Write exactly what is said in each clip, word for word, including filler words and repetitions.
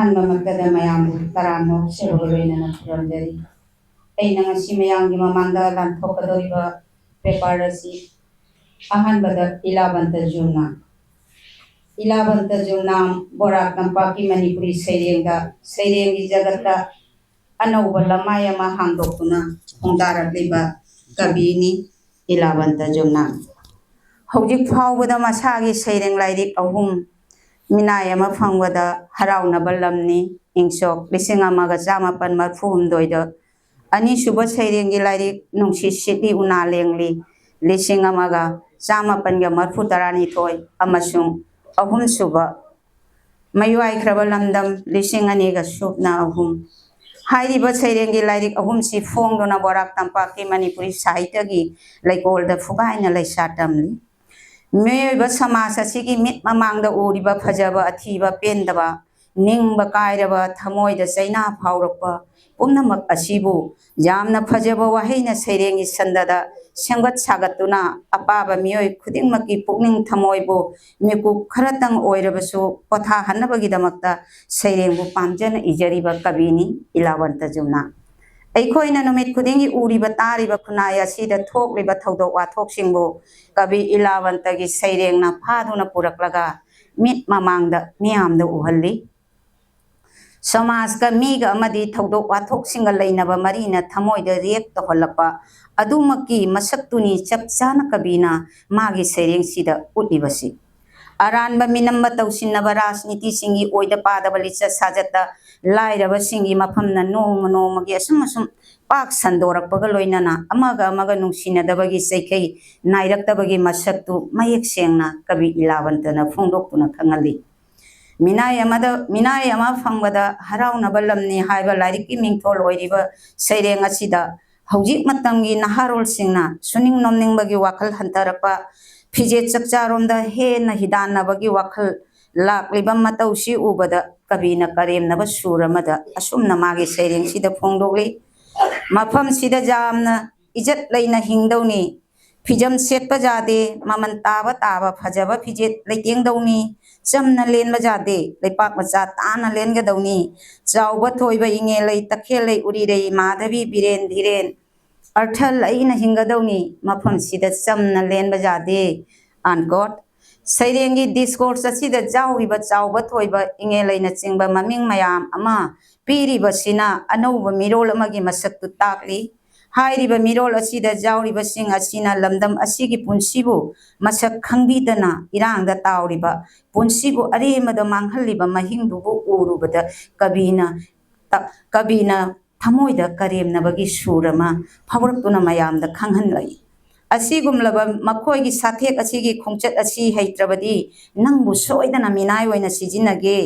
ꯑꯍꯥꯟꯕꯃꯛꯇꯗ ꯃꯌꯥꯝꯕꯨ ꯇꯔꯥꯝꯅ ꯑꯣꯛꯆꯕꯒ ꯂꯣꯏꯅꯅ ꯈꯨꯔꯨꯝꯖꯔꯤ꯫ ꯑꯩꯅ ꯉꯁꯤ ꯃꯌꯥꯝꯒꯤ ꯃꯃꯥꯡꯗ ꯂꯥꯟꯊꯣꯛꯀꯗꯧꯔꯤꯕ ꯄꯦꯄꯔ ꯑꯁꯤ ꯑꯍꯥꯟꯕꯗ ꯏꯂꯥꯕꯟꯇ ꯖꯨꯝꯅꯥꯝ, ꯏꯂꯥꯕꯟꯇ ꯖꯨꯝꯅꯥꯝ ꯕꯣꯔꯥꯛ ꯇꯝꯄꯥꯛꯀꯤ ꯃꯅꯤꯄꯨꯔꯤ ꯁꯩꯔꯦꯡꯗ, ꯁꯩꯔꯦꯡꯒꯤ ꯖꯒꯠꯇ ꯑꯅꯧꯕ ꯂꯃꯥꯏ ꯑꯃ ꯍꯥꯡꯗꯣꯛꯇꯨꯅ ꯈꯣꯡꯗꯥꯔꯛꯂꯤꯕ ꯀꯕꯤꯅꯤ ꯏꯂꯥꯕꯟꯇ ꯖꯨꯝꯅꯥꯝ꯫ ꯍꯧꯖꯤꯛ ꯐꯥꯎꯕꯗ ꯃꯁꯥꯒꯤ ꯁꯩꯔꯦꯡ ꯂꯥꯏꯔꯤꯛ ꯑꯍꯨꯝ, ꯃꯤꯅꯥꯏ ꯑꯃ ꯐꯪꯕꯗ ꯍꯔꯥꯎꯅꯕ ꯂꯝꯅꯤ, ꯏꯪ ꯁꯣꯛ ꯂꯤꯁꯤꯡ ꯑꯃꯒ ꯆꯥꯃꯥꯄꯟ ꯃꯔꯤꯐꯨ ꯍꯨꯝꯗꯣꯏꯗ, ꯑꯅꯤꯁꯨꯕ ꯁꯩꯔꯦꯡꯒꯤ ꯂꯥꯏꯔꯤꯛ ꯅꯨꯡꯁꯤꯠ ꯁꯤꯠꯂꯤ ꯎꯅꯥ ꯂꯦꯡꯂꯤ, ꯂꯤꯁꯤꯡ ꯑꯃꯒ ꯆꯥꯃꯥꯄꯟꯒ ꯃꯔꯤꯐꯨ ꯇꯔꯥꯅꯤꯊꯣꯏ, ꯑꯃꯁꯨꯡ ꯑꯍꯨꯝꯁꯨꯕ ꯃꯩꯋꯥꯏꯈ꯭ꯔꯕ ꯂꯝꯗꯝ, ꯂꯤꯁꯤꯡ ꯑꯅꯤꯒ ꯁꯨꯞꯅ ꯑꯍꯨꯝ꯫ ꯍꯥꯏꯔꯤꯕ ꯁꯩꯔꯦꯡꯒꯤ ꯂꯥꯏꯔꯤꯛ ꯑꯍꯨꯝꯁꯤ ꯐꯣꯡꯗꯨꯅ ꯕꯣꯔꯥꯛ ꯇꯝꯄꯥꯛꯀꯤ ꯃꯅꯤꯄꯨꯔꯤ ꯁꯥꯍꯤꯇ꯭ꯌꯒꯤ ꯂꯩꯀꯣꯜꯗ ꯐꯨꯒꯥꯏꯅ ꯂꯩꯁꯥ ꯇꯝꯂꯤ꯫ ꯃꯤꯑꯣꯏꯕ ꯁꯃꯥꯖ ꯑꯁꯤꯒꯤ ꯃꯤꯠ ꯃꯃꯥꯡꯗ ꯎꯔꯤꯕ ꯐꯖꯕ, ꯑꯊꯤꯕ, ꯄꯦꯟꯗꯕ, ꯅꯤꯡꯕ ꯀꯥꯏꯔꯕ, ꯊꯃꯣꯏꯗ ꯆꯩꯅꯥ ꯐꯥꯎꯔꯛꯄ ꯄꯨꯝꯅꯃꯛ ꯑꯁꯤꯕꯨ ꯌꯥꯝꯅ ꯐꯖꯕ ꯋꯥꯍꯩꯅ ꯁꯩꯔꯦꯡꯒꯤ ꯁꯟꯗꯗ ꯁꯦꯝꯒꯠ ꯁꯥꯒꯠꯇꯨꯅ ꯑꯄꯥꯕ ꯃꯤꯑꯣꯏ ꯈꯨꯗꯤꯡꯃꯛꯀꯤ ꯄꯨꯛꯅꯤꯡ ꯊꯃꯣꯏꯕꯨ ꯃꯤꯀꯨꯞ ꯈꯔꯇꯪ ꯑꯣꯏꯔꯕꯁꯨ ꯄꯣꯊꯥꯍꯟꯅꯕꯒꯤꯗꯃꯛꯇ ꯁꯩꯔꯦꯡꯕꯨ ꯄꯥꯝꯖꯅ ꯏꯖꯔꯤꯕ ꯀꯕꯤꯅꯤ ꯏꯂꯥꯕꯟꯇ ꯖꯨꯝꯅꯥꯝ꯫ ꯑꯩꯈꯣꯏꯅ ꯅꯨꯃꯤꯠ ꯈꯨꯗꯤꯡꯒꯤ ꯎꯔꯤꯕ ꯇꯥꯔꯤꯕ ꯈꯨꯟꯅꯥꯏ ꯑꯁꯤꯗ ꯊꯣꯛꯂꯤꯕ ꯊꯧꯗꯣꯛ ꯋꯥꯊꯣꯛꯁꯤꯡꯕꯨ ꯀꯕꯤ ꯏꯂꯥꯕꯟꯇꯒꯤ ꯁꯩꯔꯦꯡꯅ ꯐꯥꯗꯨꯅ ꯄꯨꯔꯛꯂꯒ ꯃꯤꯠ ꯃꯃꯥꯡꯗ ꯃꯤꯌꯥꯝꯗ ꯎꯍꯜꯂꯤ꯫ ꯁꯃꯥꯖꯀ ꯃꯤꯒ ꯑꯃꯗꯤ ꯊꯧꯗꯣꯛ ꯋꯥꯊꯣꯛꯁꯤꯡꯒ ꯂꯩꯅꯕ ꯃꯔꯤꯅ ꯊꯃꯣꯏꯗ ꯔꯦꯞ ꯇꯧꯍꯜꯂꯛꯄ ꯑꯗꯨꯃꯛꯀꯤ ꯃꯁꯛꯇꯨꯅꯤ ꯆꯞ ꯆꯥꯅ ꯀꯕꯤꯅ ꯃꯥꯒꯤ ꯁꯩꯔꯦꯡꯁꯤꯗ ꯎꯠꯂꯤꯕꯁꯤ꯫ ꯑꯔꯥꯟꯕ ꯃꯤꯅꯝꯕ ꯇꯧꯁꯤꯟꯅꯕ ꯔꯥꯖꯅꯤꯇꯤꯁꯤꯡꯒꯤ ꯑꯣꯏꯗ ꯄꯥꯗꯕ ꯂꯤꯆꯠ ꯁꯥꯖꯠꯇ ꯂꯥꯏꯔꯕꯁꯤꯡꯒꯤ ꯃꯐꯝꯅ ꯅꯣꯡꯃ ꯅꯣꯡꯃꯒꯤ ꯑꯁꯨꯝ ꯑꯁꯨꯝ ꯄꯥꯛ ꯁꯟꯗꯣꯔꯛꯄꯒ ꯂꯣꯏꯅꯅ ꯑꯃꯒ ꯑꯃꯒ ꯅꯨꯡꯁꯤꯅꯗꯕꯒꯤ ꯆꯩꯈꯩ ꯅꯥꯏꯔꯛꯇꯕꯒꯤ ꯃꯁꯛꯇꯨ ꯃꯌꯦꯛ ꯁꯦꯡꯅ ꯀꯕꯤ ꯏꯂꯥꯕꯟꯇꯅ ꯐꯣꯡꯗꯣꯛꯇꯨꯅ ꯈꯪꯍꯜꯂꯤ꯫ ꯃꯤꯅꯥꯏ ꯑꯃꯗ, ꯃꯤꯅꯥꯏ ꯑꯃ ꯐꯪꯕꯗ ꯍꯔꯥꯎꯅꯕ ꯂꯝꯅꯤ ꯍꯥꯏꯕ ꯂꯥꯏꯔꯤꯛꯀꯤ ꯃꯤꯡꯊꯣꯜ ꯑꯣꯏꯔꯤꯕ ꯁꯩꯔꯦꯡ ꯑꯁꯤꯗ ꯍꯧꯖꯤꯛ ꯃꯇꯝꯒꯤ ꯅꯍꯥꯔꯣꯜꯁꯤꯡꯅ ꯁꯨꯅꯤꯡ ꯅꯣꯝꯅꯤꯡꯕꯒꯤ ꯋꯥꯈꯜ ꯍꯟꯊꯔꯛꯄ, ꯐꯤꯖꯦꯠ ꯆꯛꯆꯥꯔꯣꯝꯗ ꯍꯦꯟꯅ ꯍꯤꯗꯥꯟꯅꯕꯒꯤ ꯋꯥꯈꯜ ꯂꯥꯛꯂꯤꯕ ꯃꯇꯧꯁꯤ ꯎꯕꯗ ꯀꯕꯤꯅ ꯀꯔꯦꯝꯅꯕ ꯁꯨꯔ ꯑꯃꯗ ꯑꯁꯨꯝꯅ ꯃꯥꯒꯤ ꯁꯩꯔꯦꯡꯁꯤꯗ ꯐꯣꯡꯗꯣꯛꯂꯤ꯫ ꯃꯐꯝꯁꯤꯗ ꯌꯥꯝꯅ ꯏꯖꯠ ꯂꯩꯅ ꯍꯤꯡꯗꯧꯅꯤ꯫ ꯐꯤꯖꯝ ꯁꯦꯠꯄ ꯌꯥꯗꯦ, ꯃꯃꯜ ꯇꯥꯕ ꯇꯥꯕ ꯐꯖꯕ ꯐꯤꯖꯦꯠ ꯂꯩꯇꯦꯡꯗꯧꯅꯤ, ꯆꯝꯅ ꯂꯦꯟꯕ ꯌꯥꯗꯦ, ꯂꯩꯄꯥꯛ ꯃꯆꯥ ꯇꯥꯅ ꯂꯦꯟꯒꯗꯧꯅꯤ, ꯆꯥꯎꯕ ꯊꯣꯏꯕ ꯏꯉꯦꯂꯩ ꯇꯈꯦꯜꯂꯩ ꯎꯔꯤꯔꯩ ꯃꯥꯙꯕꯤ ꯕꯤꯔꯦꯟ ꯙꯤꯔꯦꯟ ꯑꯔꯊ ꯂꯩꯅ ꯍꯤꯡꯒꯗꯧꯅꯤ, ꯃꯐꯝꯁꯤꯗ ꯆꯝꯅ ꯂꯦꯟꯕ ꯌꯥꯗꯦ꯫ ꯑꯟꯀꯣꯠ꯫ ꯁꯩꯔꯦꯡꯒꯤ ꯗꯤꯁꯀꯣꯔꯁ ꯑꯁꯤꯗ ꯌꯥꯎꯔꯤꯕ ꯆꯥꯎꯕ ꯊꯣꯏꯕ ꯏꯉꯦꯂꯩꯅꯆꯤꯡꯕ ꯃꯃꯤꯡ ꯃꯌꯥꯝ ꯑꯃ ꯄꯤꯔꯤꯕꯁꯤꯅ ꯑꯅꯧꯕ ꯃꯤꯔꯣꯜ ꯑꯃꯒꯤ ꯃꯁꯛꯇꯨ ꯇꯥꯛꯂꯤ꯫ ꯍꯥꯏꯔꯤꯕ ꯃꯤꯔꯣꯜ ꯑꯁꯤꯗ ꯌꯥꯎꯔꯤꯕꯁꯤꯡ ꯑꯁꯤꯅ ꯂꯝꯗꯝ ꯑꯁꯤꯒꯤ ꯄꯨꯟꯁꯤꯕꯨ ꯃꯁꯛ ꯈꯪꯕꯤꯗꯅ ꯏꯔꯥꯡꯗ ꯇꯥꯎꯔꯤꯕ, ꯄꯨꯟꯁꯤꯕꯨ ꯑꯔꯦꯝꯕꯗ ꯃꯥꯡꯍꯜꯂꯤꯕ ꯃꯍꯤꯡꯗꯨꯕꯨ ꯎꯔꯨꯕꯗ ꯀꯕꯤꯅ, ꯀꯕꯤꯅ ꯊꯃꯣꯏꯗ ꯀꯔꯦꯝꯅꯕꯒꯤ ꯁꯨꯔ ꯑꯃ ꯐꯥꯎꯔꯛꯇꯨꯅ ꯃꯌꯥꯝꯗ ꯈꯪꯍꯜꯂꯛꯏ꯫ ꯑꯁꯤꯒꯨꯝꯂꯕ ꯃꯈꯣꯏꯒꯤ ꯁꯥꯊꯦꯛ ꯑꯁꯤꯒꯤ ꯈꯣꯡꯆꯠ ꯑꯁꯤ ꯍꯩꯇ꯭ꯔꯕꯗꯤ ꯅꯪꯕꯨ ꯁꯣꯏꯗꯅ ꯃꯤꯅꯥꯏ ꯑꯣꯏꯅ ꯁꯤꯖꯤꯟꯅꯒꯦ,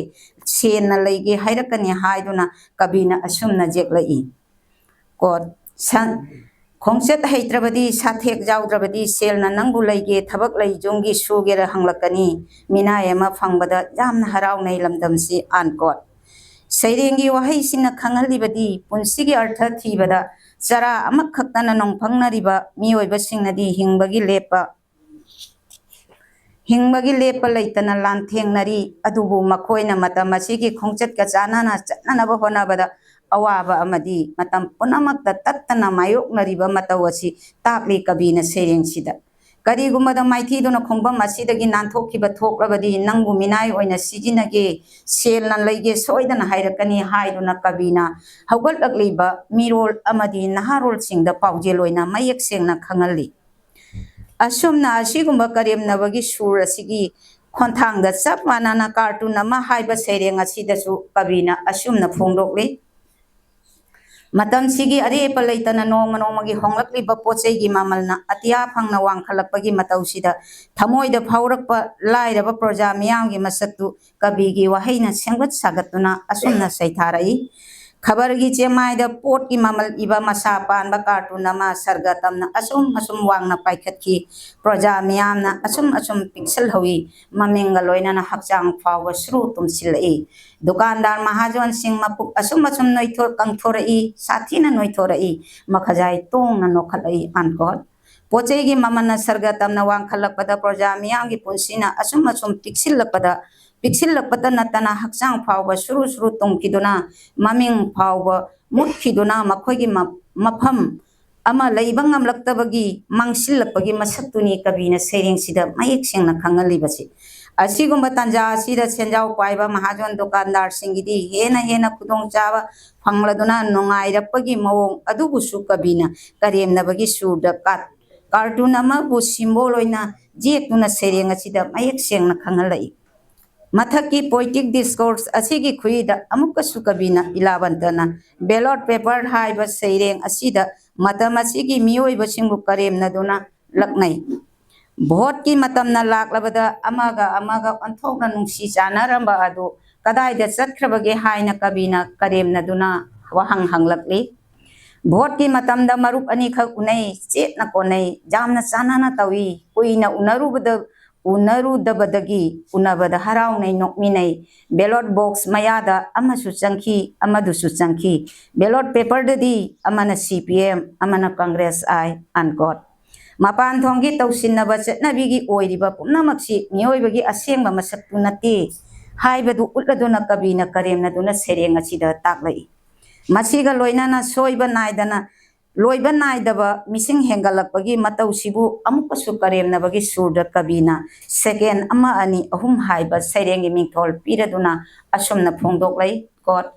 ꯁꯦꯟꯅ ꯂꯩꯒꯦ ꯍꯥꯏꯔꯛꯀꯅꯤ ꯍꯥꯏꯗꯨꯅ ꯀꯕꯤꯅ ꯑꯁꯨꯝꯅ ꯌꯦꯛꯂꯛꯏ꯫ ꯀꯣꯠ, ꯁꯟ-, ꯈꯣꯡꯆꯠ ꯍꯩꯇ꯭ꯔꯕꯗꯤ, ꯁꯥꯊꯦꯛ ꯌꯥꯎꯗ꯭ꯔꯕꯗꯤ ꯁꯦꯜꯅ ꯅꯪꯕꯨ ꯂꯩꯒꯦ, ꯊꯕꯛ ꯂꯩ ꯌꯨꯝꯒꯤ ꯁꯨꯒꯦꯔ ꯍꯪꯂꯛꯀꯅꯤ꯫ ꯃꯤꯅꯥꯏ ꯑꯃ ꯐꯪꯕꯗ ꯌꯥꯝꯅ ꯍꯔꯥꯎꯅꯩ ꯂꯝꯗꯝꯁꯤ꯫ ꯑꯟꯀꯣꯠ꯫ ꯁꯩꯔꯦꯡꯒꯤ ꯋꯥꯍꯩꯁꯤꯡꯅ ꯈꯪꯍꯜꯂꯤꯕꯗꯤ ꯄꯨꯟꯁꯤꯒꯤ ꯑꯔꯊ ꯊꯤꯕꯗ ꯆꯔꯥ ꯑꯃꯈꯛꯇꯅ ꯅꯣꯡꯐꯪꯅꯔꯤꯕ ꯃꯤꯑꯣꯏꯕꯁꯤꯡꯅꯗꯤ ꯍꯤꯡꯕꯒꯤ ꯂꯦꯞꯄ ꯍꯤꯡꯕꯒꯤ ꯂꯦꯞꯄ ꯂꯩꯇꯅ ꯂꯥꯟꯊꯦꯡꯅꯔꯤ꯫ ꯑꯗꯨꯕꯨ ꯃꯈꯣꯏꯅ ꯃꯇꯝ ꯑꯁꯤꯒꯤ ꯈꯣꯡꯆꯠꯀ ꯆꯥꯟꯅꯅ ꯆꯠꯅꯅꯕ ꯍꯣꯠꯅꯕꯗ ꯑꯋꯥꯕ ꯑꯃꯗꯤ ꯃꯇꯝ ꯄꯨꯝꯅꯃꯛꯇ ꯇꯠꯇꯅ ꯃꯥꯌꯣꯛꯅꯔꯤꯕ ꯃꯇꯧ ꯑꯁꯤ ꯇꯥꯛꯂꯤ ꯀꯕꯤꯅ ꯁꯩꯔꯦꯡꯁꯤꯗ꯫ ꯀꯔꯤꯒꯨꯝꯕꯗ ꯃꯥꯏꯊꯤꯗꯨꯅ ꯈꯣꯡꯐꯝ ꯑꯁꯤꯗꯒꯤ ꯅꯥꯟꯊꯣꯛꯈꯤꯕ ꯊꯣꯛꯂꯕꯗꯤ ꯅꯪꯕꯨ ꯃꯤꯅꯥꯏ ꯑꯣꯏꯅ ꯁꯤꯖꯤꯟꯅꯒꯦ, ꯁꯦꯜꯅ ꯂꯩꯒꯦ ꯁꯣꯏꯗꯅ ꯍꯥꯏꯔꯛꯀꯅꯤ ꯍꯥꯏꯗꯨꯅ ꯀꯕꯤꯅ ꯍꯧꯒꯠꯂꯛꯂꯤꯕ ꯃꯤꯔꯣꯜ ꯑꯃꯗꯤ ꯅꯍꯥꯔꯣꯜꯁꯤꯡꯗ ꯄꯥꯎꯖꯦꯜ ꯑꯣꯏꯅ ꯃꯌꯦꯛ ꯁꯦꯡꯅ ꯈꯪꯍꯜꯂꯤ꯫ ꯑꯁꯨꯝꯅ ꯑꯁꯤꯒꯨꯝꯕ ꯀꯔꯦꯝꯅꯕꯒꯤ ꯁꯨꯔ ꯑꯁꯤꯒꯤ ꯈꯣꯟꯊꯥꯡꯗ ꯆꯞ ꯃꯥꯟꯅꯅ ꯀꯥꯔꯇꯨꯟ ꯑꯃ ꯍꯥꯏꯕ ꯁꯩꯔꯦꯡ ꯑꯁꯤꯗꯁꯨ ꯀꯕꯤꯅ ꯑꯁꯨꯝꯅ ꯐꯣꯡꯗꯣꯛꯂꯤ꯫ ꯃꯇꯝꯁꯤꯒꯤ ꯑꯔꯦꯞꯄ ꯂꯩꯇꯅ ꯅꯣꯡꯃ ꯅꯣꯡꯃꯒꯤ ꯍꯣꯡꯂꯛꯂꯤꯕ ꯄꯣꯠ ꯆꯩꯒꯤ ꯃꯃꯜꯅ ꯑꯇꯤꯌꯥ ꯐꯪꯅ ꯋꯥꯡꯈꯠꯂꯛꯄꯒꯤ ꯃꯇꯧꯁꯤꯗ ꯊꯃꯣꯏꯗ ꯐꯥꯎꯔꯛꯄ ꯂꯥꯏꯔꯕ ꯄ꯭ꯔꯖꯥ ꯃꯤꯌꯥꯝꯒꯤ ꯃꯁꯛꯇꯨ ꯀꯕꯤꯒꯤ ꯋꯥꯍꯩꯅ ꯁꯦꯝꯒꯠ ꯁꯥꯒꯠꯇꯨꯅ ꯑꯁꯨꯝꯅ ꯁꯩꯊꯥꯔꯛꯏ꯫ ꯈꯕꯔꯒꯤ ꯆꯦꯃꯥꯏꯗ ꯄꯣꯠꯀꯤ ꯃꯃꯜ ꯏꯕ ꯃꯁꯥ ꯄꯥꯟꯕ ꯀꯥꯔꯇꯨꯟ ꯑꯃ ꯁꯔꯒꯇꯝꯅ ꯑꯁꯨꯝ ꯑꯁꯨꯝ ꯋꯥꯡꯅ ꯄꯥꯏꯈꯠꯈꯤ꯫ ꯄ꯭ꯔꯖꯥ ꯃꯤꯌꯥꯝꯅ ꯑꯁꯨꯝ ꯑꯁꯨꯝ ꯄꯤꯛꯁꯜꯍꯧꯏ꯫ ꯃꯃꯤꯡꯒ ꯂꯣꯏꯅꯅ ꯍꯛꯆꯥꯡ ꯐꯥꯎꯕ ꯁꯨꯔꯨ ꯇꯨꯝꯁꯤꯜꯂꯛꯏ꯫ ꯗꯨꯀꯥꯟꯗꯥꯔ ꯃꯍꯥꯖꯣꯟꯁꯤꯡ ꯃꯄꯨꯛ ꯑꯁꯨꯝ ꯑꯁꯨꯝ ꯅꯣꯏꯊꯣꯛ ꯀꯪꯊꯣꯔꯛꯏ, ꯁꯥꯊꯤꯅ ꯅꯣꯏꯊꯣꯔꯛꯏ꯫ ꯃꯈꯖꯥꯏ ꯇꯣꯡꯅ ꯅꯣꯛꯈꯠꯂꯛꯏ꯫ ꯑꯟꯀꯣꯠ꯫ ꯄꯣꯠ ꯆꯩꯒꯤ ꯃꯃꯜꯅ ꯁꯔꯒ ꯇꯝꯅ ꯋꯥꯡꯈꯠꯂꯛꯄꯗ ꯄ꯭ꯔꯖꯥ ꯃꯤꯌꯥꯝꯒꯤ ꯄꯨꯟꯁꯤꯅ ꯑꯁꯨꯝ ꯑꯁꯨꯝ ꯄꯤꯛꯁꯤꯜꯂꯛꯄꯗ, ꯄꯤꯛꯁꯤꯜꯂꯛꯄꯇ ꯅꯠꯇꯅ ꯍꯛꯆꯥꯡ ꯐꯥꯎꯕ ꯁꯨꯔꯨ ꯁꯨꯔꯨ ꯇꯨꯝꯈꯤꯗꯨꯅ ꯃꯃꯤꯡ ꯐꯥꯎꯕ ꯃꯨꯠꯈꯤꯗꯨꯅ ꯃꯈꯣꯏꯒꯤ ꯃ-, ꯃꯐꯝ ꯑꯃ ꯂꯩꯕ ꯉꯝꯂꯛꯇꯕꯒꯤ ꯃꯥꯡꯁꯤꯜꯂꯛꯄꯒꯤ ꯃꯁꯛꯇꯨꯅꯤ ꯀꯕꯤꯅ ꯁꯩꯔꯦꯡꯁꯤꯗ ꯃꯌꯦꯛ ꯁꯦꯡꯅ ꯈꯪꯍꯜꯂꯤꯕꯁꯤ꯫ ꯑꯁꯤꯒꯨꯝꯕ ꯇꯥꯟꯖꯥ ꯑꯁꯤꯗ ꯁꯦꯟꯖꯥꯎ ꯄꯥꯏꯕ ꯃꯍꯥꯖꯣꯟ ꯗꯨꯀꯥꯟꯗꯥꯔꯁꯤꯡꯒꯤꯗꯤ ꯍꯦꯟꯅ ꯍꯦꯟꯅ ꯈꯨꯗꯣꯡꯆꯥꯕ ꯐꯪꯂꯗꯨꯅ ꯅꯨꯡꯉꯥꯏꯔꯛꯄꯒꯤ ꯃꯑꯣꯡ ꯑꯗꯨꯕꯨꯁꯨ ꯀꯕꯤꯅ ꯀꯔꯦꯝꯅꯕꯒꯤ ꯁꯨꯔꯗ ꯀꯥꯠ-, ꯀꯥꯔꯇꯨꯟ ꯑꯃꯕꯨ ꯁꯤꯝꯕꯣꯜ ꯑꯣꯏꯅ ꯌꯦꯛꯇꯨꯅ ꯁꯩꯔꯦꯡ ꯑꯁꯤꯗ ꯃꯌꯦꯛ ꯁꯦꯡꯅ ꯈꯪꯍꯜꯂꯛꯏ꯫ ꯃꯊꯛꯀꯤ poetic discourse ꯑꯁꯤꯒꯤ ꯈꯨꯠꯏꯗ ꯑꯃꯨꯛꯀꯁꯨ ꯀꯕꯤꯅ ꯏꯂꯥꯕꯟꯇꯅ ballot paper ꯍꯥꯏꯕ ꯁꯩꯔꯦꯡ ꯑꯁꯤꯗ ꯃꯇꯝ ꯑꯁꯤꯒꯤ ꯃꯤꯑꯣꯏꯕꯁꯤꯡꯕꯨ ꯀꯔꯦꯝꯅꯗꯨꯅ ꯂꯛꯅꯩ꯫ ꯚꯣꯠꯀꯤ ꯃꯇꯝꯅ ꯂꯥꯛꯂꯕꯗ ꯑꯃꯒ ꯑꯃꯒ ꯑꯣꯟꯊꯣꯛꯅ ꯅꯨꯡꯁꯤ ꯆꯥꯟꯅꯔꯝꯕ ꯑꯗꯨ ꯀꯗꯥꯏꯗ ꯆꯠꯈ꯭ꯔꯕꯒꯦ ꯍꯥꯏꯅ ꯀꯕꯤꯅ ꯀꯔꯦꯝꯅꯗꯨꯅ ꯋꯥꯍꯪ ꯍꯪꯂꯛꯂꯤ꯫ ꯚꯣꯠꯀꯤ ꯃꯇꯝꯗ ꯃꯔꯨꯞ ꯑꯅꯤꯈꯛ ꯎꯅꯩ, ꯆꯦꯠꯅ ꯀꯣꯟꯅꯩ, ꯌꯥꯝꯅ ꯆꯥꯟꯅꯅ ꯇꯧꯏ꯫ ꯀꯨꯏꯅ ꯎꯅꯔꯨꯕꯗ, ꯎꯅꯔꯨꯗꯕꯗꯒꯤ ꯎꯅꯕꯗ ꯍꯔꯥꯎꯅꯩ, ꯅꯣꯛꯃꯤꯟꯅꯩ꯫ Ballot box ꯃꯌꯥꯗ ꯑꯃꯁꯨ ꯆꯪꯈꯤ, ꯑꯃꯗꯨꯁꯨ ꯆꯪꯈꯤ꯫ Ballot paperꯗꯗꯤ ꯑꯃꯅ C P M, ꯑꯃꯅ Congress ꯍꯥꯏ, unquote꯫ ꯃꯄꯥꯟ ꯊꯣꯡꯒꯤ ꯇꯧꯁꯤꯟꯅꯕ ꯆꯠꯅꯕꯤꯒꯤ ꯑꯣꯏꯔꯤꯕ ꯄꯨꯝꯅꯃꯛꯁꯤ ꯃꯤꯑꯣꯏꯕꯒꯤ ꯑꯁꯦꯡꯕ ꯃꯁꯛꯇꯨ ꯅꯠꯇꯦ ꯍꯥꯏꯕꯗꯨ ꯎꯠꯂꯗꯨꯅ ꯀꯕꯤꯅ ꯀꯔꯦꯝꯅꯗꯨꯅ ꯁꯩꯔꯦꯡ ꯑꯁꯤꯗ ꯇꯥꯛꯂꯛꯏ꯫ ꯃꯁꯤꯒ ꯂꯣꯏꯅꯅ ꯁꯣꯏꯕ ꯅꯥꯏꯗꯅ, ꯂꯣꯏꯕ ꯅꯥꯏꯗꯕ ꯃꯤꯁꯤꯡ ꯍꯦꯟꯒꯠꯂꯛꯄꯒꯤ ꯃꯇꯧꯁꯤꯕꯨ ꯑꯃꯨꯛꯀꯁꯨ ꯀꯔꯦꯝꯅꯕꯒꯤ ꯁꯨꯔꯗ ꯀꯕꯤꯅ second ꯑꯃ, ꯑꯅꯤ, ꯑꯍꯨꯝ ꯍꯥꯏꯕ ꯁꯩꯔꯦꯡꯒꯤ ꯃꯤꯡꯊꯣꯜ ꯄꯤꯔꯗꯨꯅ ꯑꯁꯨꯝꯅ ꯐꯣꯡꯗꯣꯛꯂꯩ, quote,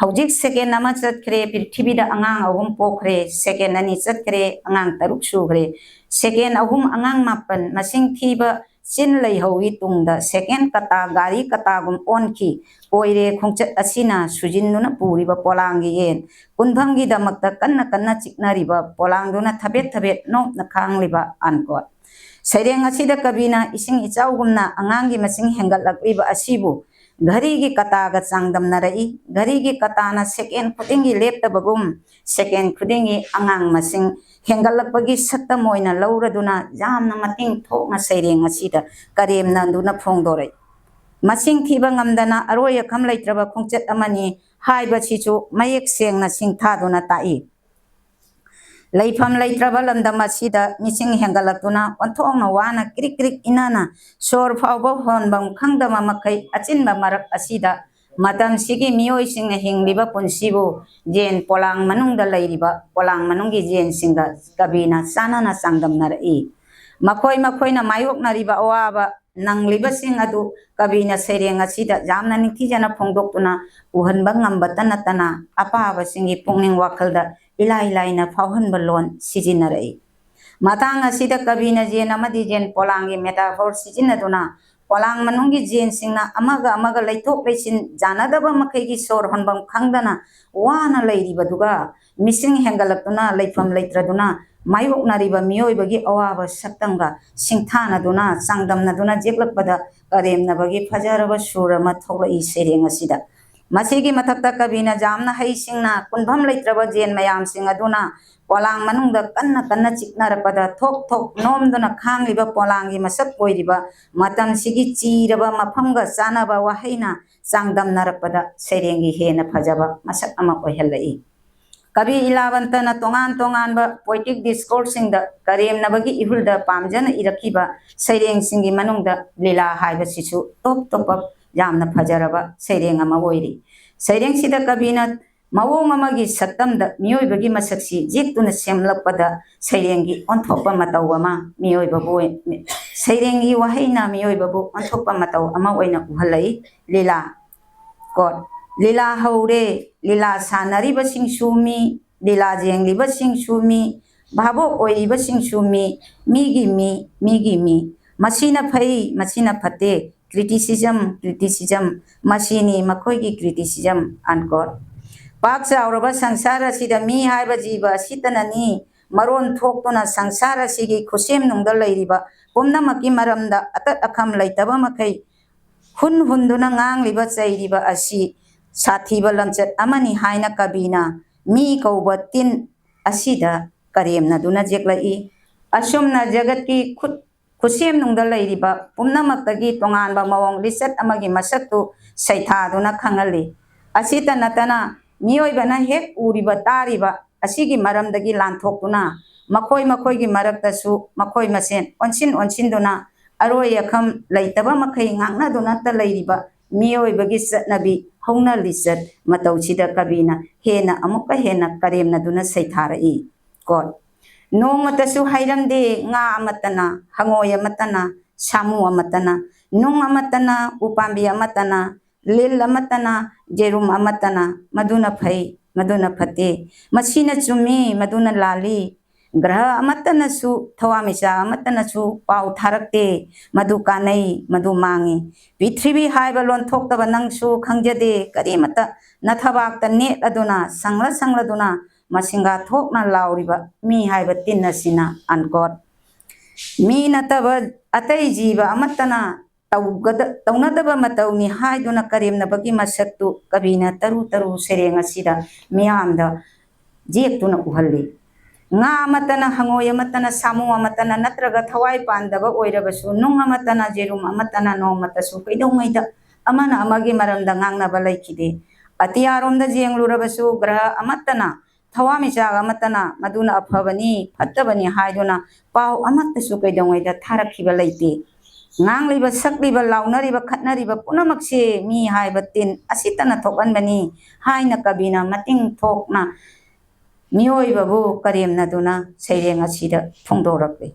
"ꯍꯧꯖꯤꯛ second ꯑꯃ ꯆꯠꯈ꯭ꯔꯦ, ꯄ꯭ꯔꯤꯊꯤꯕꯤꯗ ꯑꯉꯥꯡ ꯑꯍꯨꯝ ꯄꯣꯛꯈ꯭ꯔꯦ, second ꯑꯅꯤ ꯆꯠꯈ꯭ꯔꯦ, ꯑꯉꯥꯡ ꯇꯔꯨꯛ ꯁꯨꯈ꯭ꯔꯦ, second ꯑꯍꯨꯝ, ꯑꯉꯥꯡ ꯃꯥꯄꯟ, ꯃꯁꯤꯡ ꯊꯤꯕ ꯆꯤꯟ ꯂꯩꯍꯧꯏ ꯇꯨꯡꯗ, second ꯀꯇꯥ ꯒꯥꯔꯤ ꯀꯇꯥꯒꯨꯝ ꯑꯣꯟꯈꯤ꯫ ꯑꯣꯏꯔꯦ ꯈꯣꯡꯆꯠ ꯑꯁꯤꯅ ꯁꯨꯖꯤꯟꯗꯨꯅ ꯄꯨꯔꯤꯕ ꯄꯣꯂꯥꯡꯒꯤ ꯌꯦꯟ꯫ ꯀꯨꯟꯐꯝꯒꯤꯗꯃꯛꯇ ꯀꯟꯅ ꯀꯟꯅ ꯆꯤꯛꯅꯔꯤꯕ ꯄꯣꯂꯥꯡꯗꯨꯅ ꯊꯕꯦꯠ ꯊꯕꯦꯠ ꯅꯣꯛꯅ ꯈꯥꯡꯂꯤꯕ", unquote꯫ ꯁꯩꯔꯦꯡ ꯑꯁꯤꯗ ꯀꯕꯤꯅ ꯏꯁꯤꯡ ꯏꯆꯥꯎꯒꯨꯝꯅ ꯑꯉꯥꯡꯒꯤ ꯃꯁꯤꯡ ꯍꯦꯟꯒꯠꯂꯛꯂꯤꯕ ꯑꯁꯤꯕꯨ ꯘꯔꯤꯒꯤ ꯀꯇꯥꯒ ꯆꯥꯡꯗꯝꯅꯔꯛꯏ꯫ ꯘꯔꯤꯒꯤ ꯀꯇꯥꯅ second ꯈꯨꯗꯤꯡꯒꯤ ꯂꯦꯞꯇꯕꯒꯨꯝ, second ꯈꯨꯗꯤꯡꯒꯤ ꯑꯉꯥꯡ ꯃꯁꯤꯡ ꯍꯦꯟꯒꯠꯂꯛꯄꯒꯤ ꯁꯛꯇꯝ ꯑꯣꯏꯅ ꯂꯧꯔꯗꯨꯅ ꯌꯥꯝꯅ ꯃꯇꯤꯡ ꯊꯣꯛꯅ ꯁꯩꯔꯦꯡ ꯑꯁꯤꯗ ꯀꯔꯦꯝꯅꯗꯨꯅ ꯐꯣꯡꯗꯣꯔꯛꯏ꯫ ꯃꯁꯤꯡ ꯊꯤꯕ ꯉꯝꯗꯅ ꯑꯔꯣꯏ ꯑꯈꯝ ꯂꯩꯇ꯭ꯔꯕ ꯈꯣꯡꯆꯠ ꯑꯃꯅꯤ ꯍꯥꯏꯕꯁꯤꯁꯨ ꯃꯌꯦꯛ ꯁꯦꯡꯅ ꯁꯤꯡꯊꯥꯗꯨꯅ ꯇꯥꯛꯏ꯫ ꯂꯩꯐꯝ ꯂꯩꯇ꯭ꯔꯕ ꯂꯝꯗꯝ ꯑꯁꯤꯗ ꯃꯤꯁꯤꯡ ꯍꯦꯟꯒꯠꯂꯛꯇꯨꯅ ꯑꯣꯟꯊꯣꯛꯅ ꯋꯥꯅ ꯀ꯭ꯔꯤꯛ ꯀ꯭ꯔꯤꯛ ꯏꯅꯥꯅ ꯁꯣꯔ ꯐꯥꯎꯕ ꯍꯣꯟꯐꯝ ꯈꯪꯗꯕ ꯃꯈꯩ ꯑꯆꯤꯟꯕ ꯃꯔꯛ ꯑꯁꯤꯗ ꯃꯇꯝꯁꯤꯒꯤ ꯃꯤꯑꯣꯏꯁꯤꯡꯅ ꯍꯤꯡꯂꯤꯕ ꯄꯨꯟꯁꯤꯕꯨ ꯌꯦꯟ ꯄꯣꯂꯥꯡ ꯃꯅꯨꯡꯗ ꯂꯩꯔꯤꯕ ꯄꯣꯂꯥꯡ ꯃꯅꯨꯡꯒꯤ ꯌꯦꯟꯁꯤꯡꯒ ꯀꯕꯤꯅ ꯆꯥꯟꯅꯅ ꯆꯥꯡꯗꯝꯅꯔꯛꯏ꯫ ꯃꯈꯣꯏ ꯃꯈꯣꯏꯅ ꯃꯥꯌꯣꯛꯅꯔꯤꯕ ꯑꯋꯥꯕ ꯅꯪꯂꯤꯕꯁꯤꯡ ꯑꯗꯨ ꯀꯕꯤꯅ ꯁꯩꯔꯦꯡ ꯑꯁꯤꯗ ꯌꯥꯝꯅ ꯅꯤꯡꯊꯤꯖꯅ ꯐꯣꯡꯗꯣꯛꯇꯨꯅ ꯎꯍꯟꯕ ꯉꯝꯕꯇ ꯅꯠꯇꯅ ꯑꯄꯥꯕꯁꯤꯡꯒꯤ ꯄꯨꯛꯅꯤꯡ ꯋꯥꯈꯜꯗ ꯏꯂꯥꯏ ꯂꯥꯏꯅ ꯐꯥꯎꯍꯟꯕ ꯂꯣꯟ ꯁꯤꯖꯤꯟꯅꯔꯛꯏ꯫ ꯃꯇꯥꯡ ꯑꯁꯤꯗ ꯀꯕꯤꯅ ꯌꯦꯟ ꯑꯃꯗꯤ ꯌꯦꯟ ꯄꯣꯂꯥꯡꯒꯤ metaphor ꯁꯤꯖꯤꯟꯅꯗꯨꯅ ꯄꯣꯂꯥꯡ ꯃꯅꯨꯡꯒꯤ ꯌꯦꯟꯁꯤꯡꯅ ꯑꯃꯒ ꯑꯃꯒ ꯂꯩꯊꯣꯛ ꯂꯩꯁꯤꯟ ꯌꯥꯅꯗꯕ ꯃꯈꯩꯒꯤ ꯁꯣꯔ ꯍꯣꯟꯐꯝ ꯈꯪꯗꯅ ꯋꯥꯅ ꯂꯩꯔꯤꯕꯗꯨꯒ ꯃꯤꯁꯤꯡ ꯍꯦꯟꯒꯠꯂꯛꯇꯨꯅ ꯂꯩꯐꯝ ꯂꯩꯇ꯭ꯔꯗꯨꯅ ꯃꯥꯌꯣꯛꯅꯔꯤꯕ ꯃꯤꯑꯣꯏꯕꯒꯤ ꯑꯋꯥꯕ ꯁꯛꯇꯝꯒ ꯁꯤꯡꯊꯥꯅꯗꯨꯅ ꯆꯥꯡꯗꯝꯅꯗꯨꯅ ꯌꯦꯛꯂꯛꯄꯗ ꯀꯔꯦꯝꯅꯕꯒꯤ ꯐꯖꯔꯕ ꯁꯨꯔ ꯑꯃ ꯊꯣꯛꯂꯛꯏ ꯁꯩꯔꯦꯡ ꯑꯁꯤꯗ꯫ ꯃꯁꯤꯒꯤ ꯃꯊꯛꯇ ꯀꯕꯤꯅ ꯌꯥꯝꯅ ꯍꯩꯁꯤꯡꯅ ꯀꯨꯟꯐꯝ ꯂꯩꯇ꯭ꯔꯕ ꯌꯦꯟ ꯃꯌꯥꯝꯁꯤꯡ ꯑꯗꯨꯅ ꯄꯣꯂꯥꯡ ꯃꯅꯨꯡꯗ ꯀꯟꯅ ꯀꯟꯅ ꯆꯤꯛꯅꯔꯛꯄꯗ ꯊꯣꯛ ꯊꯣꯛ ꯅꯣꯝꯗꯨꯅ ꯈꯥꯡꯂꯤꯕ ꯄꯣꯂꯥꯡꯒꯤ ꯃꯁꯛ ꯑꯣꯏꯔꯤꯕ ꯃꯇꯝꯁꯤꯒꯤ ꯆꯤꯔꯕ ꯃꯐꯝꯒ ꯆꯥꯅꯕ ꯋꯥꯍꯩꯅ ꯆꯥꯡꯗꯝꯅꯔꯛꯄꯗ ꯁꯩꯔꯦꯡꯒꯤ ꯍꯦꯟꯅ ꯐꯖꯕ ꯃꯁꯛ ꯑꯃ ꯑꯣꯏꯍꯜꯂꯛꯏ꯫ ꯀꯕꯤ ꯏꯂꯥꯕꯟꯇꯅ ꯇꯣꯉꯥꯟ ꯇꯣꯉꯥꯟꯕ poetic discourseꯁꯤꯡꯗ ꯀꯔꯦꯝꯅꯕꯒꯤ ꯏꯍꯨꯜꯗ ꯄꯥꯝꯖꯅ ꯏꯔꯛꯈꯤꯕ ꯁꯩꯔꯦꯡꯁꯤꯡꯒꯤ ꯃꯅꯨꯡꯗ ꯂꯤꯂꯥ ꯍꯥꯏꯕꯁꯤꯁꯨ ꯇꯣꯞ ꯇꯣꯞꯄ ꯌꯥꯝꯅ ꯐꯖꯔꯕ ꯁꯩꯔꯦꯡ ꯑꯃ ꯑꯣꯏꯔꯤ꯫ ꯁꯩꯔꯦꯡꯁꯤꯗ ꯀꯕꯤꯅ ꯃꯑꯣꯡ ꯑꯃꯒꯤ ꯁꯛꯇꯝꯗ ꯃꯤꯑꯣꯏꯕꯒꯤ ꯃꯁꯛꯁꯤ ꯌꯦꯛꯇꯨꯅ ꯁꯦꯝꯂꯛꯄꯗ ꯁꯩꯔꯦꯡꯒꯤ ꯑꯣꯟꯊꯣꯛꯄ ꯃꯇꯧ ꯑꯃ ꯃꯤꯑꯣꯏꯕꯕꯨ ꯑꯣꯏ-, ꯁꯩꯔꯦꯡꯒꯤ ꯋꯥꯍꯩꯅ ꯃꯤꯑꯣꯏꯕꯕꯨ ꯑꯣꯟꯊꯣꯛꯄ ꯃꯇꯧ ꯑꯃ ꯑꯣꯏꯅ ꯎꯍꯜꯂꯛꯏ꯫ ꯂꯤꯂꯥ꯫ Quote, "ꯂꯤꯂꯥ ꯍꯧꯔꯦ, ꯂꯤꯂꯥ ꯁꯥꯟꯅꯔꯤꯕꯁꯤꯡꯁꯨ ꯃꯤ, ꯂꯤꯂꯥ ꯌꯦꯡꯂꯤꯕꯁꯤꯡꯁꯨ ꯃꯤ, ꯚꯥꯕꯣꯛ ꯑꯣꯏꯔꯤꯕꯁꯤꯡꯁꯨ ꯃꯤ, ꯃꯤꯒꯤ ꯃꯤ, ꯃꯤꯒꯤ ꯃꯤ꯫ ꯃꯁꯤꯅ ꯐꯩ, ꯃꯁꯤꯅ ꯐꯠꯇꯦ, criticism, criticism, ꯃꯁꯤꯅꯤ ꯃꯈꯣꯏꯒꯤ criticism", unquote꯫ ꯄꯥꯛ ꯆꯥꯎꯔꯕ ꯁꯪꯁꯥꯔ ꯑꯁꯤꯗ ꯃꯤ ꯍꯥꯏꯕ ꯖꯤꯕ ꯑꯁꯤꯇꯅꯅꯤ ꯃꯔꯣꯟ ꯊꯣꯛꯇꯨꯅ ꯁꯪꯁꯥꯔ ꯑꯁꯤꯒꯤ ꯈꯨꯠꯁꯦꯝꯅꯨꯡꯗ ꯂꯩꯔꯤꯕ ꯄꯨꯝꯅꯃꯛꯀꯤ ꯃꯔꯝꯗ ꯑꯇꯠ ꯑꯈꯝ ꯂꯩꯇꯕ ꯃꯈꯩ ꯍꯨꯟ ꯍꯨꯟꯗꯨꯅ ꯉꯥꯡꯂꯤꯕ ꯆꯩꯔꯤꯕ ꯑꯁꯤ ꯁꯥꯊꯤꯕ ꯂꯝꯆꯠ ꯑꯃꯅꯤ ꯍꯥꯏꯅ ꯀꯕꯤꯅ ꯃꯤ ꯀꯧꯕ ꯇꯤꯟ ꯑꯁꯤꯗ ꯀꯔꯦꯝꯅꯗꯨꯅ ꯌꯦꯛꯂꯛꯏ꯫ ꯑꯁꯨꯝꯅ ꯖꯒꯠꯀꯤ ꯈꯨꯠ ꯈꯨꯠꯁꯦꯝꯅꯨꯡꯗ ꯂꯩꯔꯤꯕ ꯄꯨꯝꯅꯃꯛꯇꯒꯤ ꯇꯣꯉꯥꯟꯕ ꯃꯑꯣꯡ ꯂꯤꯆꯠ ꯑꯃꯒꯤ ꯃꯁꯛꯇꯨ ꯁꯩꯊꯥꯗꯨꯅ ꯈꯪꯍꯜꯂꯤ꯫ ꯑꯁꯤꯇ ꯅꯠꯇꯅ ꯃꯤꯑꯣꯏꯕꯅ ꯍꯦꯛ ꯎꯔꯤꯕ ꯇꯥꯔꯤꯕ ꯑꯁꯤꯒꯤ ꯃꯔꯝꯗꯒꯤ ꯂꯥꯟꯊꯣꯛꯇꯨꯅ ꯃꯈꯣꯏ ꯃꯈꯣꯏꯒꯤ ꯃꯔꯛꯇꯁꯨ ꯃꯈꯣꯏ ꯃꯁꯦꯟ ꯑꯣꯟꯁꯤꯟ ꯑꯣꯟꯁꯤꯟꯗꯨꯅ ꯑꯔꯣꯏ ꯑꯈꯝ ꯂꯩꯇꯕ ꯃꯈꯩ ꯉꯥꯡꯅꯗꯨꯅꯇ ꯂꯩꯔꯤꯕ ꯃꯤꯑꯣꯏꯕꯒꯤ ꯆꯠꯅꯕꯤ ꯍꯧꯅ ꯂꯤꯆꯠ ꯃꯇꯧꯁꯤꯗ ꯀꯕꯤꯅ ꯍꯦꯟꯅ ꯑꯃꯨꯛꯀ ꯍꯦꯟꯅ ꯀꯔꯦꯝꯅꯗꯨꯅ ꯁꯩꯊꯥꯔꯛꯏ꯫ ꯀꯣꯠ, "ꯅꯣꯡꯃꯇꯁꯨ ꯍꯥꯏꯔꯝꯗꯦ ꯉꯥ ꯑꯃꯠꯇꯅ, ꯍꯉꯣꯏ ꯑꯃꯠꯇꯅ, ꯁꯥꯃꯨ ꯑꯃꯠꯇꯅ, ꯅꯨꯡ ꯑꯃꯠꯇꯅ, ꯎꯄꯥꯝꯕꯤ ꯑꯃꯠꯇꯅ, ꯂꯤꯜ ꯑꯃꯠꯇꯅ, ꯌꯦꯔꯨꯝ ꯑꯃꯠꯇꯅ, ꯃꯗꯨꯅ ꯐꯩ, ꯃꯗꯨꯅ ꯐꯠꯇꯦ, ꯃꯁꯤꯅ ꯆꯨꯝꯃꯤ, ꯃꯗꯨꯅ ꯂꯥꯜꯂꯤ꯫ ꯒ꯭ꯔꯍ ꯑꯃꯠꯇꯅꯁꯨ, ꯊꯋꯥꯟꯃꯤꯆꯥꯛ ꯑꯃꯠꯇꯅꯁꯨ ꯄꯥꯎ ꯊꯥꯔꯛꯇꯦ, ꯃꯗꯨ ꯀꯥꯟꯅꯩ, ꯃꯗꯨ ꯃꯥꯡꯉꯤ꯫ ꯄ꯭ꯔꯤꯊꯤꯕꯤ ꯍꯥꯏꯕ ꯂꯣꯟꯊꯣꯛꯇꯕ ꯅꯪꯁꯨ ꯈꯪꯖꯗꯦ, ꯀꯔꯤꯃꯠꯇ ꯅꯊꯕꯥꯛꯇ ꯅꯦꯠꯂꯗꯨꯅ, ꯁꯪꯂ ꯁꯪꯂꯗꯨꯅ, ꯃꯁꯤꯡꯒꯥ ꯊꯣꯛꯅ ꯂꯥꯎꯔꯤꯕ ꯃꯤ ꯍꯥꯏꯕ ꯇꯤꯟ ꯑꯁꯤꯅ", ꯑꯟꯀꯣꯠ꯫ ꯃꯤ ꯅꯠꯇꯕ ꯑꯇꯩ ꯖꯤꯕ ꯑꯃꯠꯇꯅ ꯇꯧꯒꯗ-, ꯇꯧꯅꯗꯕ ꯃꯇꯧꯅꯤ ꯍꯥꯏꯗꯨꯅ ꯀꯔꯦꯝꯅꯕꯒꯤ ꯃꯁꯛꯇꯨ ꯀꯕꯤꯅ ꯇꯔꯨ ꯇꯔꯨ ꯁꯩꯔꯦꯡ ꯑꯁꯤꯗ ꯃꯤꯌꯥꯝꯗ ꯌꯦꯛꯇꯨꯅ ꯎꯍꯜꯂꯤ꯫ ꯉꯥ ꯑꯃꯠꯇꯅ, ꯍꯉꯣꯏ ꯑꯃꯠꯇꯅ, ꯁꯥꯃꯨ ꯑꯃꯠꯇꯅ, ꯅꯠꯇ꯭ꯔꯒ ꯊꯋꯥꯏ ꯄꯥꯟꯗꯕ ꯑꯣꯏꯔꯕꯁꯨ, ꯅꯨꯡ ꯑꯃꯠꯇꯅ, ꯌꯦꯔꯨꯝ ꯑꯃꯠꯇꯅ ꯅꯣꯡꯃꯇꯁꯨ ꯀꯩꯗꯧꯉꯩꯗ ꯑꯃꯅ ꯑꯃꯒꯤ ꯃꯔꯝꯗ ꯉꯥꯡꯅꯕ ꯂꯩꯈꯤꯗꯦ꯫ ꯑꯇꯤꯌꯥꯔꯣꯝꯗ ꯌꯦꯡꯂꯨꯔꯕꯁꯨ, ꯒ꯭ꯔꯍ ꯑꯃꯠꯇꯅ, ꯊꯋꯥꯟꯃꯤꯆꯥꯛ ꯑꯃꯠꯇꯅ ꯃꯗꯨꯅ ꯑꯐꯕꯅꯤ, ꯐꯠꯇꯕꯅꯤ ꯍꯥꯏꯗꯨꯅ ꯄꯥꯎ ꯑꯃꯠꯇꯁꯨ ꯀꯩꯗꯧꯉꯩꯗ ꯊꯥꯔꯛꯈꯤꯕ ꯂꯩꯇꯦ꯫ ꯉꯥꯡꯂꯤꯕ, ꯁꯛꯂꯤꯕ, ꯂꯥꯎꯅꯔꯤꯕ, ꯈꯠꯅꯔꯤꯕ ꯄꯨꯝꯅꯃꯛꯁꯦ ꯃꯤ ꯍꯥꯏꯕ ꯇꯤꯟ ꯑꯁꯤꯇꯅ ꯊꯣꯛꯍꯟꯕꯅꯤ ꯍꯥꯏꯅ ꯀꯕꯤꯅ ꯃꯇꯤꯡ ꯊꯣꯛꯅ ꯃꯤꯑꯣꯏꯕꯕꯨ ꯀꯔꯦꯝꯅꯗꯨꯅ ꯁꯩꯔꯦꯡ ꯑꯁꯤꯗ ꯐꯣꯡꯗꯣꯔꯛꯂꯤ꯫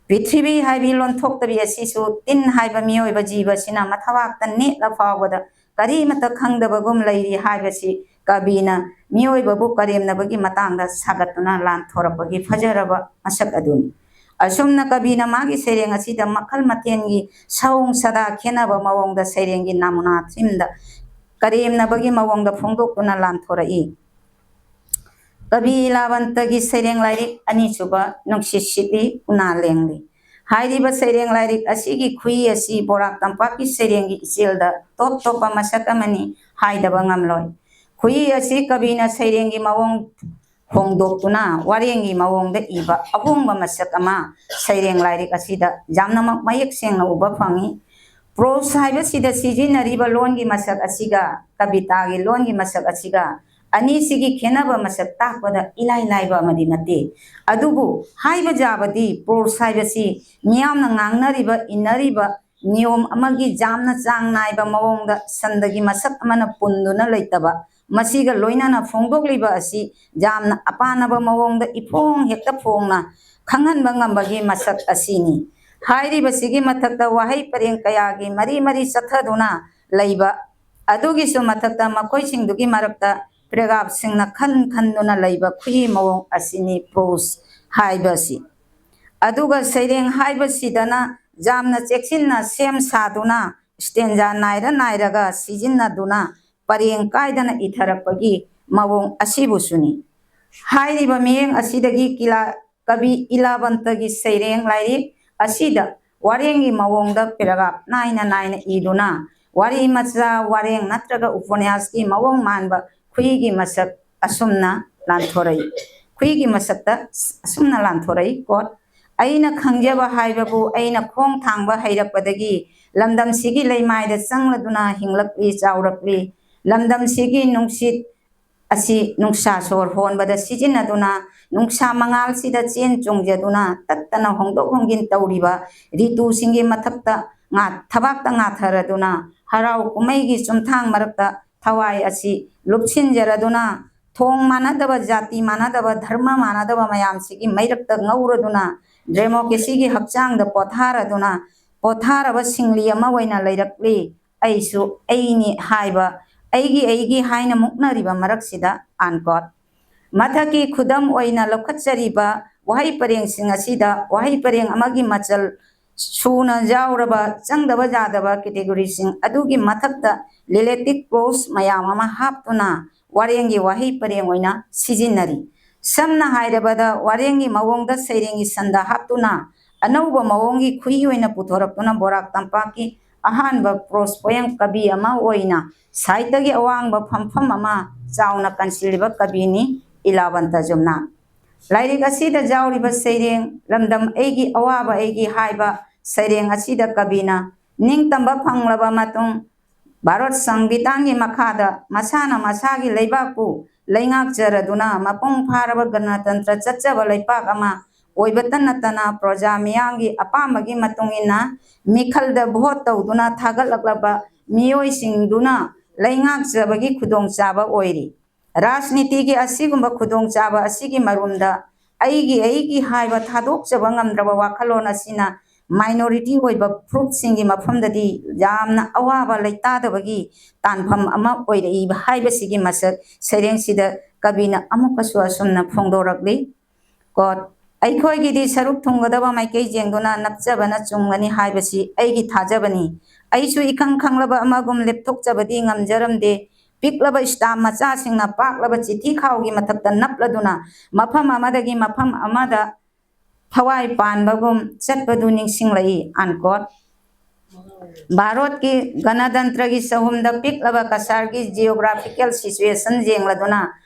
ꯄ꯭ꯔꯤꯊꯤꯕꯤ ꯍꯥꯏꯕꯤ ꯂꯣꯟꯊꯣꯛꯇꯕꯤ ꯑꯁꯤꯁꯨ ꯇꯤꯟ ꯍꯥꯏꯕ ꯃꯤꯑꯣꯏꯕ ꯖꯤꯕꯁꯤꯅ ꯃꯊꯕꯥꯛꯇ ꯅꯦꯠꯂ ꯐꯥꯎꯕꯗ ꯀꯔꯤꯃꯠꯇ ꯈꯪꯗꯕꯒꯨꯝ ꯂꯩꯔꯤ ꯍꯥꯏꯕꯁꯤ ꯀꯕꯤꯅ ꯃꯤꯑꯣꯏꯕꯕꯨ ꯀꯔꯦꯝꯅꯕꯒꯤ ꯃꯇꯥꯡꯗ ꯁꯥꯒꯠꯇꯨꯅ ꯂꯥꯟꯊꯣꯔꯛꯄꯒꯤ ꯐꯖꯔꯕ ꯃꯁꯛ ꯑꯗꯨꯅꯤ꯫ ꯑꯁꯨꯝꯅ ꯀꯕꯤꯅ ꯃꯥꯒꯤ ꯁꯩꯔꯦꯡ ꯑꯁꯤꯗ ꯃꯈꯜ ꯃꯊꯦꯜꯒꯤ ꯁꯑꯣꯡ ꯁꯥꯗꯥ ꯈꯦꯠꯅꯕ ꯃꯑꯣꯡꯗ ꯁꯩꯔꯦꯡꯒꯤ ꯅꯃꯨꯅꯥ ꯊꯤꯝꯗ ꯀꯔꯦꯝꯅꯕꯒꯤ ꯃꯑꯣꯡꯗ ꯐꯣꯡꯗꯣꯛꯇꯨꯅ ꯂꯥꯟꯊꯣꯔꯛꯏ꯫ ꯀꯕꯤ ꯂꯥꯕꯟꯇꯒꯤ ꯁꯩꯔꯦꯡ ꯂꯥꯏꯔꯤꯛ ꯑꯅꯤꯁꯨꯕ ꯅꯨꯡꯁꯤꯠ ꯁꯤꯠꯂꯤ ꯎꯅꯥ ꯂꯦꯡꯂꯤ ꯍꯥꯏꯔꯤꯕ ꯁꯩꯔꯦꯡ ꯂꯥꯏꯔꯤꯛ ꯑꯁꯤꯒꯤ ꯈꯨꯏ ꯑꯁꯤ ꯕꯣꯔꯥꯛ ꯇꯝꯄꯥꯛꯀꯤ ꯁꯩꯔꯦꯡꯒꯤ ꯏꯆꯦꯜꯗ ꯇꯣꯞ ꯇꯣꯞꯄ ꯃꯁꯛ ꯑꯃꯅꯤ ꯍꯥꯏꯗꯕ ꯉꯝꯂꯣꯏ꯫ ꯈꯨꯏ ꯑꯁꯤ ꯀꯕꯤꯅ ꯁꯩꯔꯦꯡꯒꯤ ꯃꯑꯣꯡ ꯍꯣꯡꯗꯣꯛꯇꯨꯅ ꯋꯥꯔꯦꯡꯒꯤ ꯃꯑꯣꯡꯗ ꯏꯕ ꯑꯍꯣꯡꯕ ꯃꯁꯛ ꯑꯃ ꯁꯩꯔꯦꯡ ꯂꯥꯏꯔꯤꯛ ꯑꯁꯤꯗ ꯌꯥꯝꯅꯃꯛ ꯃꯌꯦꯛ ꯁꯦꯡꯅ ꯎꯕ ꯐꯪꯏ꯫ ꯄ꯭ꯔꯣꯁ ꯍꯥꯏꯕꯁꯤꯗ ꯁꯤꯖꯤꯟꯅꯔꯤꯕ ꯂꯣꯟꯒꯤ ꯃꯁꯛ ꯑꯁꯤꯒ ꯀꯕꯤꯇꯥꯒꯤ ꯂꯣꯟꯒꯤ ꯃꯁꯛ ꯑꯁꯤꯒ ꯑꯅꯤꯁꯤꯒꯤ ꯈꯦꯠꯅꯕ ꯃꯁꯛ ꯇꯥꯛꯄꯗ ꯏꯂꯥꯏ ꯂꯥꯏꯕ ꯑꯃꯗꯤ ꯅꯠꯇꯦ꯫ ꯑꯗꯨꯕꯨ ꯍꯥꯏꯕ ꯌꯥꯕꯗꯤ prose ꯍꯥꯏꯕꯁꯤ ꯃꯤꯌꯥꯝꯅ ꯉꯥꯡꯅꯔꯤꯕ, ꯏꯟꯅꯔꯤꯕ ꯅꯤꯌꯣꯝ ꯑꯃꯒꯤ ꯌꯥꯝꯅ ꯆꯥꯡ ꯅꯥꯏꯕ ꯃꯑꯣꯡꯗ ꯁꯟꯗꯒꯤ ꯃꯁꯛ ꯑꯃꯅ ꯄꯨꯟꯗꯨꯅ ꯂꯩꯇꯕ, ꯃꯁꯤꯒ ꯂꯣꯏꯅꯅ ꯐꯣꯡꯗꯣꯛꯂꯤꯕ ꯑꯁꯤ ꯌꯥꯝꯅ ꯑꯄꯥꯅꯕ ꯃꯑꯣꯡꯗ ꯏꯐꯣꯡ ꯍꯦꯛꯇ ꯐꯣꯡꯅ ꯈꯪꯍꯟꯕ ꯉꯝꯕꯒꯤ ꯃꯁꯛ ꯑꯁꯤꯅꯤ꯫ ꯍꯥꯏꯔꯤꯕꯁꯤꯒꯤ ꯃꯊꯛꯇ ꯋꯥꯍꯩ ꯄꯔꯦꯡ ꯀꯌꯥꯒꯤ ꯃꯔꯤ ꯃꯔꯤ ꯆꯠꯊꯗꯨꯅ ꯂꯩꯕ, ꯑꯗꯨꯒꯤꯁꯨ ꯃꯊꯛꯇ ꯃꯈꯣꯏꯁꯤꯡꯗꯨꯒꯤ ꯃꯔꯛꯇ paragraphꯁꯤꯡꯅ ꯈꯟ ꯈꯟꯗꯨꯅ ꯂꯩꯕ ꯈꯨꯏ ꯃꯑꯣꯡ ꯑꯁꯤꯅꯤ prose ꯍꯥꯏꯕꯁꯤ꯫ ꯑꯗꯨꯒ ꯁꯩꯔꯦꯡ ꯍꯥꯏꯕꯁꯤꯗꯅ ꯌꯥꯝꯅ ꯆꯦꯛꯁꯤꯟꯅ ꯁꯦꯝ ꯁꯥꯗꯨꯅ stanza ꯅꯥꯏꯔ ꯅꯥꯏꯔꯒ ꯁꯤꯖꯤꯟꯅꯗꯨꯅ ꯄꯔꯦꯡ ꯀꯥꯏꯗꯅ ꯏꯊꯔꯛꯄꯒꯤ ꯃꯑꯣꯡ ꯑꯁꯤꯕꯨꯁꯨꯅꯤ꯫ ꯍꯥꯏꯔꯤꯕ ꯃꯤꯠꯌꯦꯡ ꯑꯁꯤꯗꯒꯤ ꯀꯤꯂꯥ-, ꯀꯕꯤ ꯏꯂꯥꯕꯟꯇꯒꯤ ꯁꯩꯔꯦꯡ ꯂꯥꯏꯔꯤꯛ ꯑꯁꯤꯗ ꯋꯥꯔꯦꯡꯒꯤ ꯃꯑꯣꯡꯗ paragraph ꯅꯥꯏꯅ ꯅꯥꯏꯅ ꯏꯗꯨꯅ ꯋꯥꯔꯤ ꯃꯆꯥ, ꯋꯥꯔꯦꯡ ꯅꯠꯇ꯭ꯔꯒ ꯎꯄꯅ꯭ꯌꯥꯁꯀꯤ ꯃꯑꯣꯡ ꯃꯥꯟꯕ ꯈꯨꯏꯒꯤ ꯃꯁꯛ ꯑꯁꯨꯝꯅ ꯂꯥꯟꯊꯣꯔꯛꯏ꯫ ꯈꯨꯏꯒꯤ ꯃꯁꯛꯇ ꯑꯁꯨꯝꯅ ꯂꯥꯟꯊꯣꯔꯛꯏ꯫ Quote, "ꯑꯩꯅ ꯈꯪꯖꯕ ꯍꯥꯏꯕꯕꯨ ꯑꯩꯅ ꯈꯣꯡ ꯊꯥꯡꯕ ꯍꯩꯔꯛꯄꯗꯒꯤ ꯂꯝꯗꯝꯁꯤꯒꯤ ꯂꯩꯃꯥꯏꯗ ꯆꯪꯂꯗꯨꯅ ꯍꯤꯡꯂꯛꯂꯤ, ꯆꯥꯎꯔꯛꯂꯤ꯫ ꯂꯝꯗꯝꯁꯤꯒꯤ ꯅꯨꯡꯁꯤꯠ ꯑꯁꯤ ꯅꯨꯡꯁꯥ ꯁꯣꯔ ꯍꯣꯟꯕꯗ ꯁꯤꯖꯤꯟꯅꯗꯨꯅ, ꯅꯨꯡꯁꯥ ꯃꯉꯥꯜꯁꯤꯗ ꯆꯦꯟ ꯆꯣꯡꯖꯗꯨꯅ ꯇꯠꯇꯅ ꯍꯣꯡꯗꯣꯛ ꯍꯣꯡꯖꯤꯟ ꯇꯧꯔꯤꯕ ꯔꯤꯇꯨꯁꯤꯡꯒꯤ ꯃꯊꯛꯇ ꯉꯥ-, ꯊꯕꯥꯛꯇ ꯉꯥꯊꯔꯗꯨꯅ, ꯍꯔꯥꯎ ꯀꯨꯝꯍꯩꯒꯤ ꯆꯨꯝꯊꯥꯡ ꯃꯔꯛꯇ ꯊꯋꯥꯏ ꯑꯁꯤ ꯂꯨꯞꯁꯤꯟꯖꯔꯗꯨꯅ, ꯊꯣꯡ ꯃꯥꯟꯅꯗꯕ, ꯖꯥꯇꯤ ꯃꯥꯟꯅꯗꯕ, ꯙꯔꯃ ꯃꯥꯟꯅꯗꯕ ꯃꯌꯥꯝꯁꯤꯒꯤ ꯃꯩꯔꯛꯇ ꯉꯧꯔꯗꯨꯅ, democracyꯒꯤ ꯍꯛꯆꯥꯡꯗ ꯄꯣꯊꯥꯔꯗꯨꯅ, ꯄꯣꯊꯥꯔꯕ ꯁꯤꯡꯂꯤ ꯑꯃ ꯑꯣꯏꯅ ꯂꯩꯔꯛꯂꯤ꯫ ꯑꯩꯁꯨ ꯑꯩꯅꯤ ꯍꯥꯏꯕ, ꯑꯩꯒꯤ ꯑꯩꯒꯤ ꯍꯥꯏꯅ ꯃꯨꯛꯅꯔꯤꯕ ꯃꯔꯛꯁꯤꯗ", unquote꯫ ꯃꯊꯛꯀꯤ ꯈꯨꯗꯝ ꯑꯣꯏꯅ ꯂꯧꯈꯠꯆꯔꯤꯕ ꯋꯥꯍꯩ ꯄꯔꯦꯡꯁꯤꯡ ꯑꯁꯤꯗ ꯋꯥꯍꯩ ꯄꯔꯦꯡ ꯑꯃꯒꯤ ꯃꯆꯜ ꯁꯨꯅ ꯌꯥꯎꯔꯕ ꯆꯪꯗꯕ ꯌꯥꯗꯕ categoryꯁꯤꯡ ꯑꯗꯨꯒꯤ ꯃꯊꯛꯇ relative clause ꯃꯌꯥꯝ ꯑꯃ ꯍꯥꯞꯇꯨꯅ ꯋꯥꯔꯦꯡꯒꯤ ꯋꯥꯍꯩ ꯄꯔꯦꯡ ꯑꯣꯏꯅ ꯁꯤꯖꯤꯟꯅꯔꯤ꯫ ꯁꯝꯅ ꯍꯥꯏꯔꯕꯗ, ꯋꯥꯔꯦꯡꯒꯤ ꯃꯑꯣꯡꯗ ꯁꯩꯔꯦꯡꯒꯤ ꯁꯟꯗ ꯍꯥꯞꯇꯨꯅ ꯑꯅꯧꯕ ꯃꯑꯣꯡꯒꯤ ꯈꯨꯏ ꯑꯣꯏꯅ ꯄꯨꯊꯣꯔꯛꯇꯨꯅ ꯕꯣꯔꯥꯛ ꯇꯝꯄꯥꯛꯀꯤ ꯑꯍꯥꯟꯕ prose poem ꯀꯕꯤ ꯑꯃ ꯑꯣꯏꯅ ꯁꯥꯍꯤꯇ꯭ꯌꯒꯤ ꯑꯋꯥꯡꯕ ꯐꯝꯐꯝ ꯑꯃ ꯆꯥꯎꯅ ꯀꯟꯁꯤꯜꯂꯤꯕ ꯀꯕꯤꯅꯤ ꯏꯂꯥꯕꯟꯇ ꯖꯨꯝꯅꯥ꯫ ꯂꯥꯏꯔꯤꯛ ꯑꯁꯤꯗ ꯌꯥꯎꯔꯤꯕ ꯁꯩꯔꯦꯡ "ꯂꯝꯗꯝ ꯑꯩꯒꯤ, ꯑꯋꯥꯕ ꯑꯩꯒꯤ" ꯍꯥꯏꯕ ꯁꯩꯔꯦꯡ ꯑꯁꯤꯗ ꯀꯕꯤꯅ ꯅꯤꯡꯇꯝꯕ ꯐꯪꯂꯕ ꯃꯇꯨꯡ ꯚꯥꯔꯠ ꯁꯪꯕꯤꯙꯥꯟꯒꯤ ꯃꯈꯥꯗ ꯃꯁꯥꯅ ꯃꯁꯥꯒꯤ ꯂꯩꯕꯥꯛꯄꯨ ꯂꯩꯉꯥꯛꯆꯔꯗꯨꯅ ꯃꯄꯨꯡ ꯐꯥꯔꯕ ꯒꯅꯇꯟꯇ꯭ꯔ ꯆꯠꯆꯕ ꯂꯩꯄꯥꯛ ꯑꯃ ꯑꯣꯏꯕꯇ ꯅꯠꯇꯅ ꯄ꯭ꯔꯖꯥ ꯃꯤꯌꯥꯝꯒꯤ ꯑꯄꯥꯝꯕꯒꯤ ꯃꯇꯨꯡ ꯏꯟꯅ ꯃꯤꯈꯜꯗ ꯚꯣꯠ ꯇꯧꯗꯨꯅ ꯊꯥꯒꯠꯂꯛꯂꯕ ꯃꯤꯑꯣꯏꯁꯤꯡꯗꯨꯅ ꯂꯩꯉꯥꯛꯆꯕꯒꯤ ꯈꯨꯗꯣꯡꯆꯥꯕ ꯑꯣꯏꯔꯤ꯫ ꯔꯥꯖꯅꯤꯇꯤꯒꯤ ꯑꯁꯤꯒꯨꯝꯕ ꯈꯨꯗꯣꯡꯆꯥꯕ ꯑꯁꯤꯒꯤ ꯃꯔꯨꯝꯗ ꯑꯩꯒꯤ ꯑꯩꯒꯤ ꯍꯥꯏꯕ ꯊꯥꯗꯣꯛꯆꯕ ꯉꯝꯗ꯭ꯔꯕ ꯋꯥꯈꯜꯂꯣꯟ ꯑꯁꯤꯅ minority ꯑꯣꯏꯕ ꯐꯨꯔꯨꯞꯁꯤꯡꯒꯤ ꯃꯐꯝꯗꯗꯤ ꯌꯥꯝꯅ ꯑꯋꯥꯕ ꯂꯩꯇꯥꯗꯕꯒꯤ ꯇꯥꯟꯐꯝ ꯑꯃ ꯑꯣꯏꯔꯛꯏꯕ ꯍꯥꯏꯕꯁꯤꯒꯤ ꯃꯁꯛ ꯁꯩꯔꯦꯡꯁꯤꯗ ꯀꯕꯤꯅ ꯑꯃꯨꯛꯀꯁꯨ ꯑꯁꯨꯝꯅ ꯐꯣꯡꯗꯣꯔꯛꯂꯤ꯫ Quote, "ꯑꯩꯈꯣꯏꯒꯤꯗꯤ ꯁꯔꯨꯛ ꯊꯨꯡꯒꯗꯕ ꯃꯥꯏꯀꯩ ꯌꯦꯡꯗꯨꯅ ꯅꯞꯆꯕꯅ ꯆꯨꯝꯒꯅꯤ ꯍꯥꯏꯕꯁꯤ ꯑꯩꯒꯤ ꯊꯥꯖꯕꯅꯤ꯫ ꯑꯩꯁꯨ ꯏꯈꯪ ꯈꯪꯂꯕ ꯑꯃꯒꯨꯝ ꯂꯦꯞꯊꯣꯛꯆꯕꯗꯤ ꯉꯝꯖꯔꯝꯗꯦ꯫ ꯄꯤꯛꯂꯕ stamp ꯃꯆꯥꯁꯤꯡꯅ ꯄꯥꯛꯂꯕ ꯆꯤꯊꯤ ꯈꯥꯎꯒꯤ ꯃꯊꯛꯇ ꯅꯞꯂꯗꯨꯅ ꯃꯐꯝ ꯑꯃꯗꯒꯤ ꯃꯐꯝ ꯑꯃꯗ ꯊꯋꯥꯏ ꯄꯥꯟꯕꯒꯨꯝ ꯆꯠꯄꯗꯨ ꯅꯤꯡꯁꯤꯡꯂꯛꯏ", unquote꯫ ꯚꯥꯔꯠꯀꯤ ꯒꯅꯇꯟꯇ꯭ꯔꯒꯤ ꯆꯍꯨꯝꯗ ꯄꯤꯛꯂꯕ ꯀꯁꯥꯔꯒꯤ geographical situation ꯌꯦꯡꯂꯗꯨꯅ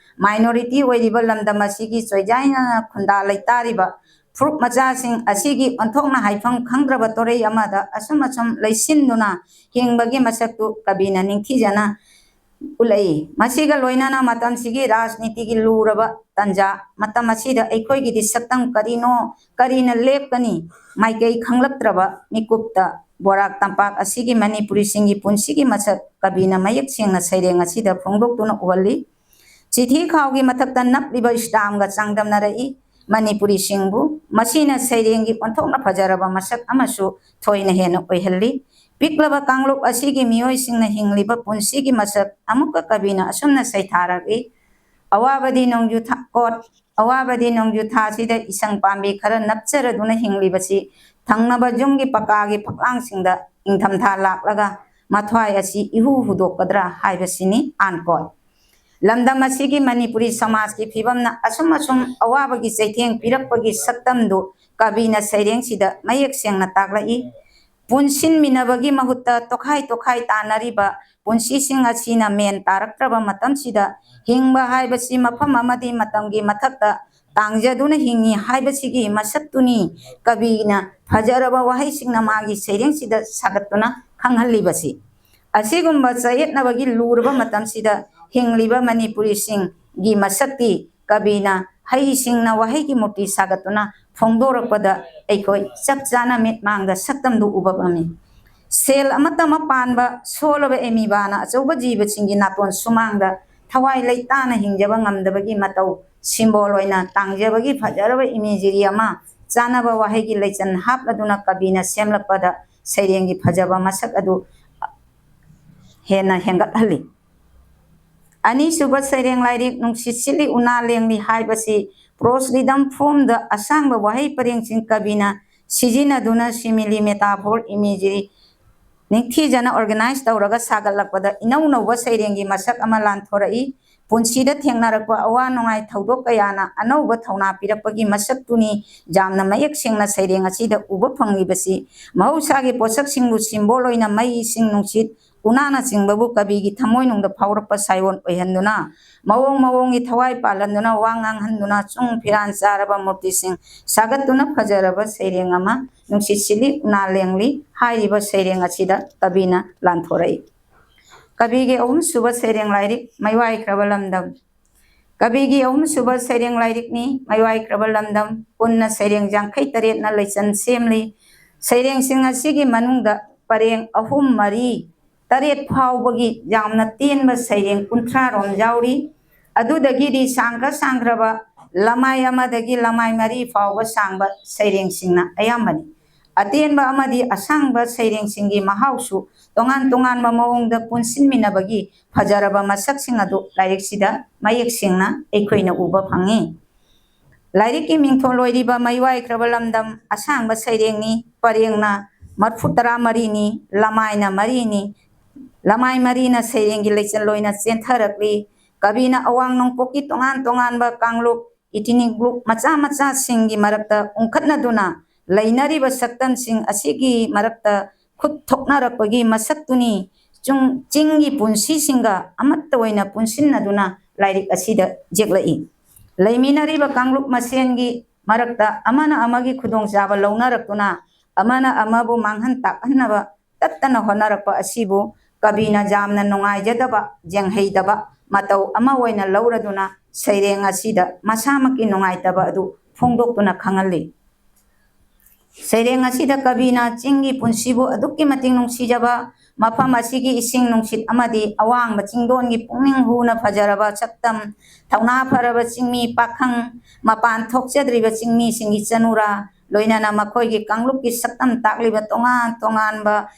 minority ꯑꯣꯏꯔꯤꯕ ꯂꯝꯗꯝ ꯑꯁꯤꯒꯤ ꯆꯣꯏꯖꯥꯏꯅꯅ ꯈꯨꯟꯗꯥ ꯂꯩꯇꯥꯔꯤꯕ ꯐꯨꯔꯨꯞ ꯃꯆꯥꯁꯤꯡ ꯑꯁꯤꯒꯤ ꯑꯣꯟꯊꯣꯛꯅ ꯍꯥꯏꯐꯝ ꯈꯪꯗ꯭ꯔꯕ ꯇꯣꯔꯩ ꯑꯃꯗ ꯑꯁꯨꯝ ꯑꯁꯨꯝ ꯂꯩꯁꯤꯟꯗꯨꯅ ꯍꯤꯡꯕꯒꯤ ꯃꯁꯛꯇꯨ ꯀꯕꯤꯅ ꯅꯤꯡꯊꯤꯖꯅ ꯎꯠꯂꯛꯏ꯫ ꯃꯁꯤꯒ ꯂꯣꯏꯅꯅ ꯃꯇꯝꯁꯤꯒꯤ ꯔꯥꯖꯅꯤꯇꯤꯒꯤ ꯂꯨꯔꯕ ꯇꯟꯖꯥ ꯃꯇꯝ ꯑꯁꯤꯗ ꯑꯩꯈꯣꯏꯒꯤꯗꯤ ꯁꯛꯇꯝ ꯀꯔꯤꯅꯣ, ꯀꯔꯤꯅ ꯂꯦꯞꯀꯅꯤ, ꯃꯥꯏꯀꯩ ꯈꯪꯂꯛꯇ꯭ꯔꯕ ꯃꯤꯀꯨꯞꯇ ꯕꯣꯔꯥꯛ ꯇꯝꯄꯥꯛ ꯑꯁꯤꯒꯤ ꯃꯅꯤꯄꯨꯔꯤꯁꯤꯡꯒꯤ ꯄꯨꯟꯁꯤꯒꯤ ꯃꯁꯛ ꯀꯕꯤꯅ ꯃꯌꯦꯛ ꯁꯦꯡꯅ ꯁꯩꯔꯦꯡ ꯑꯁꯤꯗ ꯐꯣꯡꯗꯣꯛꯇꯨꯅ ꯎꯍꯜꯂꯤ꯫ ꯆꯤꯊꯤ ꯈꯥꯎꯒꯤ ꯃꯊꯛꯇ ꯅꯞꯂꯤꯕ stamp ꯒ ꯆꯥꯡꯗꯝꯅꯔꯛꯏ ꯃꯅꯤꯄꯨꯔꯤꯁꯤꯡꯕꯨ꯫ ꯃꯁꯤꯅ ꯁꯩꯔꯦꯡꯒꯤ ꯑꯣꯟꯊꯣꯛꯅ ꯐꯖꯔꯕ ꯃꯁꯛ ꯑꯃꯁꯨ ꯊꯣꯏꯅ ꯍꯦꯟꯅ ꯑꯣꯏꯍꯜꯂꯤ꯫ ꯄꯤꯛꯂꯕ ꯀꯥꯡꯂꯨꯞ ꯑꯁꯤꯒꯤ ꯃꯤꯑꯣꯏꯁꯤꯡꯅ ꯍꯤꯡꯂꯤꯕ ꯄꯨꯟꯁꯤꯒꯤ ꯃꯁꯛ ꯑꯃꯨꯛꯀ ꯀꯕꯤꯅ ꯑꯁꯨꯝꯅ ꯁꯩꯊꯥꯔꯛꯏ, "ꯑꯋꯥꯕꯗꯤ ꯅꯣꯡꯖꯨ ꯊꯥ"꯫ Quote, "ꯑꯋꯥꯕꯗꯤ ꯅꯣꯡꯖꯨ ꯊꯥꯁꯤꯗ ꯏꯁꯪ ꯄꯥꯝꯕꯤ ꯈꯔ ꯅꯞꯆꯔꯗꯨꯅ ꯍꯤꯡꯂꯤꯕꯁꯤ ꯊꯪꯅꯕ ꯌꯨꯝꯒꯤ ꯄꯀꯥꯒꯤ ꯐꯛꯂꯥꯡꯁꯤꯡꯗ ꯏꯪꯊꯝꯊꯥ ꯂꯥꯛꯂꯒ ꯃꯊ꯭ꯋꯥꯏ ꯑꯁꯤ ꯏꯍꯨ ꯍꯨꯗꯣꯛꯀꯗ꯭ꯔꯥ ꯍꯥꯏꯕꯁꯤꯅꯤ", unquote꯫ ꯂꯝꯗꯝ ꯑꯁꯤꯒꯤ ꯃꯅꯤꯄꯨꯔꯤ ꯁꯃꯥꯖꯀꯤ ꯐꯤꯕꯝꯅ ꯑꯁꯨꯝ ꯑꯁꯨꯝ ꯑꯋꯥꯕꯒꯤ ꯆꯩꯊꯦꯡ ꯄꯤꯔꯛꯄꯒꯤ ꯁꯛꯇꯝꯗꯨ ꯀꯕꯤꯅ ꯁꯩꯔꯦꯡꯁꯤꯗ ꯃꯌꯦꯛ ꯁꯦꯡꯅ ꯇꯥꯛꯂꯛꯏ꯫ ꯄꯨꯟꯁꯤꯟꯃꯤꯟꯅꯕꯒꯤ ꯃꯍꯨꯠꯇ ꯇꯣꯈꯥꯏ ꯇꯣꯈꯥꯏ ꯇꯥꯅꯔꯤꯕ ꯄꯨꯟꯁꯤꯁꯤꯡ ꯑꯁꯤꯅ ꯃꯦꯟ ꯇꯥꯔꯛꯇ꯭ꯔꯕ ꯃꯇꯝꯁꯤꯗ ꯍꯤꯡꯕ ꯍꯥꯏꯕꯁꯤ ꯃꯐꯝ ꯑꯃꯗꯤ ꯃꯇꯝꯒꯤ ꯃꯊꯛꯇ ꯇꯥꯡꯖꯗꯨꯅ ꯍꯤꯡꯉꯤ ꯍꯥꯏꯕꯁꯤꯒꯤ ꯃꯁꯛꯇꯨꯅꯤ ꯀꯕꯤꯅ ꯐꯖꯔꯕ ꯋꯥꯍꯩꯁꯤꯡꯅ ꯃꯥꯒꯤ ꯁꯩꯔꯦꯡꯁꯤꯗ ꯁꯥꯒꯠꯇꯨꯅ ꯈꯪꯍꯜꯂꯤꯕꯁꯤ꯫ ꯑꯁꯤꯒꯨꯝꯕ ꯆꯌꯦꯠꯅꯕꯒꯤ ꯂꯨꯔꯕ ꯃꯇꯝꯁꯤꯗ ꯍꯤꯡꯂꯤꯕ ꯃꯅꯤꯄꯨꯔꯤꯁꯤꯡꯒꯤ ꯃꯁꯛꯇꯤ ꯀꯕꯤꯅ ꯍꯩꯁꯤꯡꯅ ꯋꯥꯍꯩꯒꯤ ꯃꯨꯔꯇꯤ ꯁꯥꯒꯠꯇꯨꯅ ꯐꯣꯡꯗꯣꯔꯛꯄꯗ ꯑꯩꯈꯣꯏ ꯆꯞ ꯆꯥꯅ ꯃꯤꯠꯃꯥꯡꯗ ꯁꯛꯇꯝꯗꯨ ꯎꯕ ꯐꯪꯏ꯫ ꯁꯦꯜ ꯑꯃꯠꯇ ꯑꯃ ꯄꯥꯟꯕ ꯁꯣꯜꯂꯕ ꯑꯦꯃꯤꯕꯥꯅ ꯑꯆꯧꯕ ꯖꯤꯕꯁꯤꯡꯒꯤ ꯅꯥꯇꯣꯟ ꯁꯨꯃꯥꯡꯗ ꯊꯋꯥꯏ ꯂꯩꯇꯥꯅ ꯍꯤꯡꯖꯕ ꯉꯝꯗꯕꯒꯤ ꯃꯇꯧ ꯁꯤꯝꯕꯣꯜ ꯑꯣꯏꯅ ꯇꯥꯡꯖꯕꯒꯤ ꯐꯖꯔꯕ ꯏꯃꯦꯖꯔꯤ ꯑꯃ ꯆꯥꯅꯕ ꯋꯥꯍꯩꯒꯤ ꯂꯩꯆꯟ ꯍꯥꯞꯂꯗꯨꯅ ꯀꯕꯤꯅ ꯁꯦꯝꯂꯛꯄꯗ ꯁꯩꯔꯦꯡꯒꯤ ꯐꯖꯕ ꯃꯁꯛ ꯑꯗꯨ ꯍꯦꯟꯅ ꯍꯦꯟꯒꯠꯍꯜꯂꯤ꯫ ꯑꯅꯤꯁꯨꯕ ꯁꯩꯔꯦꯡ ꯂꯥꯏꯔꯤꯛ ꯅꯨꯡꯁꯤꯠ ꯁꯤꯠꯂꯤ ꯎꯅꯥ ꯂꯦꯡꯂꯤ ꯍꯥꯏꯕꯁꯤ prose rhythm formꯗ ꯑꯁꯥꯡꯕ ꯋꯥꯍꯩ ꯄꯔꯦꯡꯁꯤꯡ ꯀꯕꯤꯅ ꯁꯤꯖꯤꯟꯅꯗꯨꯅ simile, metaphor, imagery ꯅꯤꯡꯊꯤꯖꯅ organize ꯇꯧꯔꯒ ꯁꯥꯒꯠꯂꯛꯄꯗ ꯏꯅꯧ ꯅꯧꯕ ꯁꯩꯔꯦꯡꯒꯤ ꯃꯁꯛ ꯑꯃ ꯂꯥꯟꯊꯣꯔꯛꯏ꯫ ꯄꯨꯟꯁꯤꯗ ꯊꯦꯡꯅꯔꯛꯄ ꯑꯋꯥ ꯅꯨꯡꯉꯥꯏ ꯊꯧꯗꯣꯛ ꯀꯌꯥꯅ ꯑꯅꯧꯕ ꯊꯧꯅꯥ ꯄꯤꯔꯛꯄꯒꯤ ꯃꯁꯛꯇꯨꯅꯤ ꯌꯥꯝꯅ ꯃꯌꯦꯛ ꯁꯦꯡꯅ ꯁꯩꯔꯦꯡ ꯑꯁꯤꯗ ꯎꯕ ꯐꯪꯂꯤꯕꯁꯤ꯫ ꯃꯍꯧꯁꯥꯒꯤ ꯄꯣꯠꯁꯛꯁꯤꯡꯕꯨ ꯁꯤꯝꯕꯣꯜ ꯑꯣꯏꯅ ꯃꯩ, ꯏꯁꯤꯡ, ꯅꯨꯡꯁꯤꯠ, ꯎꯅꯥꯅꯆꯤꯡꯕꯕꯨ ꯀꯕꯤꯒꯤ ꯊꯃꯣꯏꯅꯨꯡꯗ ꯐꯥꯎꯔꯛꯄ ꯁꯥꯏꯑꯣꯟ ꯑꯣꯏꯍꯟꯗꯨꯅ, ꯃꯑꯣꯡ ꯃꯑꯣꯡꯒꯤ ꯊꯋꯥꯏ ꯄꯥꯜꯍꯟꯗꯨꯅ, ꯋꯥ ꯉꯥꯡꯍꯟꯗꯨꯅ, ꯆꯨꯡ ꯐꯤꯔꯥꯟ ꯆꯥꯔꯕ ꯃꯨꯔꯇꯤꯁꯤꯡ ꯁꯥꯒꯠꯇꯨꯅ ꯐꯖꯔꯕ ꯁꯩꯔꯦꯡ ꯑꯃ ꯅꯨꯡꯁꯤꯠ ꯁꯤꯠꯂꯤ ꯎꯅꯥ ꯂꯦꯡꯂꯤ ꯍꯥꯏꯔꯤꯕ ꯁꯩꯔꯦꯡ ꯑꯁꯤꯗ ꯀꯕꯤꯅ ꯂꯥꯟꯊꯣꯔꯛꯏ꯫ ꯀꯕꯤꯒꯤ ꯑꯍꯨꯝꯁꯨꯕ ꯁꯩꯔꯦꯡ ꯂꯥꯏꯔꯤꯛ ꯃꯩꯋꯥꯏꯈ꯭ꯔꯕ ꯂꯝꯗꯝ꯫ ꯀꯕꯤꯒꯤ ꯑꯍꯨꯝꯁꯨꯕ ꯁꯩꯔꯦꯡ ꯂꯥꯏꯔꯤꯛꯅꯤ ꯃꯩꯋꯥꯏꯈ꯭ꯔꯕ ꯂꯝꯗꯝ꯫ ꯄꯨꯟꯅ ꯁꯩꯔꯦꯡ ꯌꯥꯡꯈꯩ ꯇꯔꯦꯠꯅ ꯂꯩꯆꯟ ꯁꯦꯝꯂꯤ꯫ ꯁꯩꯔꯦꯡꯁꯤꯡ ꯑꯁꯤꯒꯤ ꯃꯅꯨꯡꯗ ꯄꯔꯦꯡ ꯑꯍꯨꯝ, ꯃꯔꯤ, ꯇꯔꯦꯠ ꯐꯥꯎꯕꯒꯤ ꯌꯥꯝꯅ ꯇꯦꯟꯕ ꯁꯩꯔꯦꯡ ꯀꯨꯟꯊ꯭ꯔꯥ ꯔꯣꯝ ꯌꯥꯎꯔꯤ꯫ ꯑꯗꯨꯗꯒꯤꯗꯤ ꯁꯥꯡꯈ꯭ꯔ ꯁꯥꯡꯈ꯭ꯔꯕ ꯂꯃꯥꯏ ꯑꯃꯗꯒꯤ ꯂꯃꯥꯏ ꯃꯔꯤ ꯐꯥꯎꯕ ꯁꯥꯡꯕ ꯁꯩꯔꯦꯡꯁꯤꯡꯅ ꯑꯌꯥꯝꯕꯅꯤ꯫ ꯑꯇꯦꯟꯕ ꯑꯃꯗꯤ ꯑꯁꯥꯡꯕ ꯁꯩꯔꯦꯡꯁꯤꯡꯒꯤ ꯃꯍꯥꯎꯁꯨ ꯇꯣꯉꯥꯟ ꯇꯣꯉꯥꯟꯕ ꯃꯑꯣꯡꯗ ꯄꯨꯟꯁꯤꯟꯃꯤꯟꯅꯕꯒꯤ ꯐꯖꯔꯕ ꯃꯁꯛꯁꯤꯡ ꯑꯗꯨ ꯂꯥꯏꯔꯤꯛꯁꯤꯗ ꯃꯌꯦꯛ ꯁꯦꯡꯅ ꯑꯩꯈꯣꯏꯅ ꯎꯕ ꯐꯪꯏ꯫ ꯂꯥꯏꯔꯤꯛꯀꯤ ꯃꯤꯡꯊꯣꯜ ꯑꯣꯏꯔꯤꯕ ꯃꯩꯋꯥꯏꯈ꯭ꯔꯕ ꯂꯝꯗꯝ ꯑꯁꯥꯡꯕ ꯁꯩꯔꯦꯡꯅꯤ꯫ ꯄꯔꯦꯡꯅ ꯃꯔꯐꯨ ꯇꯔꯥ ꯃꯔꯤꯅꯤ, ꯂꯃꯥꯏꯅ ꯃꯔꯤꯅꯤ꯫ ꯂꯃꯥꯏ ꯃꯔꯤꯅ ꯁꯩꯔꯦꯡꯒꯤ ꯂꯩꯆꯜ ꯑꯣꯏꯅ ꯆꯦꯟꯊꯔꯛꯂꯤ꯫ ꯀꯕꯤꯅ ꯑꯋꯥꯡ ꯅꯣꯡꯄꯣꯛꯀꯤ ꯇꯣꯉꯥꯟ ꯇꯣꯉꯥꯟꯕ ꯀꯥꯡꯂꯨꯞ, ethnic group ꯃꯆꯥ ꯃꯆꯥꯁꯤꯡꯒꯤ ꯃꯔꯛꯇ ꯎꯪꯈꯠꯅꯗꯨꯅ ꯂꯩꯅꯔꯤꯕ ꯁꯛꯇꯝꯁꯤꯡ ꯑꯁꯤꯒꯤ ꯃꯔꯛꯇ ꯈꯨꯠ ꯊꯣꯛꯅꯔꯛꯄꯒꯤ ꯃꯁꯛꯇꯨꯅꯤ ꯆꯨꯡ-, ꯆꯤꯡꯒꯤ ꯄꯨꯟꯁꯤꯁꯤꯡꯒ ꯑꯃꯠꯇ ꯑꯣꯏꯅ ꯄꯨꯟꯁꯤꯟꯅꯗꯨꯅ ꯂꯥꯏꯔꯤꯛ ꯑꯁꯤꯗ ꯌꯦꯛꯂꯛꯏ꯫ ꯂꯩꯃꯤꯟꯅꯔꯤꯕ ꯀꯥꯡꯂꯨꯞ ꯃꯁꯦꯟꯒꯤ ꯃꯔꯛꯇ ꯑꯃꯅ ꯑꯃꯒꯤ ꯈꯨꯗꯣꯡꯆꯥꯕ ꯂꯧꯅꯔꯛꯇꯨꯅ ꯑꯃꯅ ꯑꯃꯕꯨ ꯃꯥꯡꯍꯟ ꯇꯥꯛꯍꯟꯅꯕ ꯇꯠꯇꯅ ꯍꯣꯠꯅꯔꯛꯄ ꯑꯁꯤꯕꯨ ꯀꯕꯤꯅ ꯌꯥꯝꯅ ꯅꯨꯡꯉꯥꯏꯖꯗꯕ, ꯌꯦꯡꯍꯩꯗꯕ ꯃꯇꯧ ꯑꯃ ꯑꯣꯏꯅ ꯂꯧꯔꯗꯨꯅ ꯁꯩꯔꯦꯡ ꯑꯁꯤꯗ ꯃꯁꯥꯃꯛꯀꯤ ꯅꯨꯡꯉꯥꯏꯇꯕ ꯑꯗꯨ ꯐꯣꯡꯗꯣꯛꯇꯨꯅ ꯈꯪꯍꯜꯂꯤ꯫ ꯁꯩꯔꯦꯡ ꯑꯁꯤꯗ ꯀꯕꯤꯅ ꯆꯤꯡꯒꯤ ꯄꯨꯟꯁꯤꯕꯨ ꯑꯗꯨꯛꯀꯤ ꯃꯇꯤꯛ ꯅꯨꯡꯁꯤꯖꯕ, ꯃꯐꯝ ꯑꯁꯤꯒꯤ ꯏꯁꯤꯡ ꯅꯨꯡꯁꯤꯠ ꯑꯃꯗꯤ ꯑꯋꯥꯡꯕ ꯆꯤꯡꯗꯣꯟꯒꯤ ꯄꯨꯛꯅꯤꯡ ꯍꯨꯅ ꯐꯖꯔꯕ ꯁꯛꯇꯝ, ꯊꯧꯅꯥ ꯐꯔꯕ ꯆꯤꯡꯃꯤ ꯄꯥꯈꯪ, ꯃꯄꯥꯟ ꯊꯣꯛꯆꯗ꯭ꯔꯤꯕ ꯆꯤꯡꯃꯤꯁꯤꯡꯒꯤ ꯆꯅꯨꯔꯥ, ꯂꯣꯏꯅꯅ ꯃꯈꯣꯏꯒꯤ ꯀꯥꯡꯂꯨꯞꯀꯤ ꯁꯛꯇꯝ ꯇꯥꯛꯂꯤꯕ ꯇꯣꯉꯥꯟ ꯇꯣꯉꯥꯟꯕ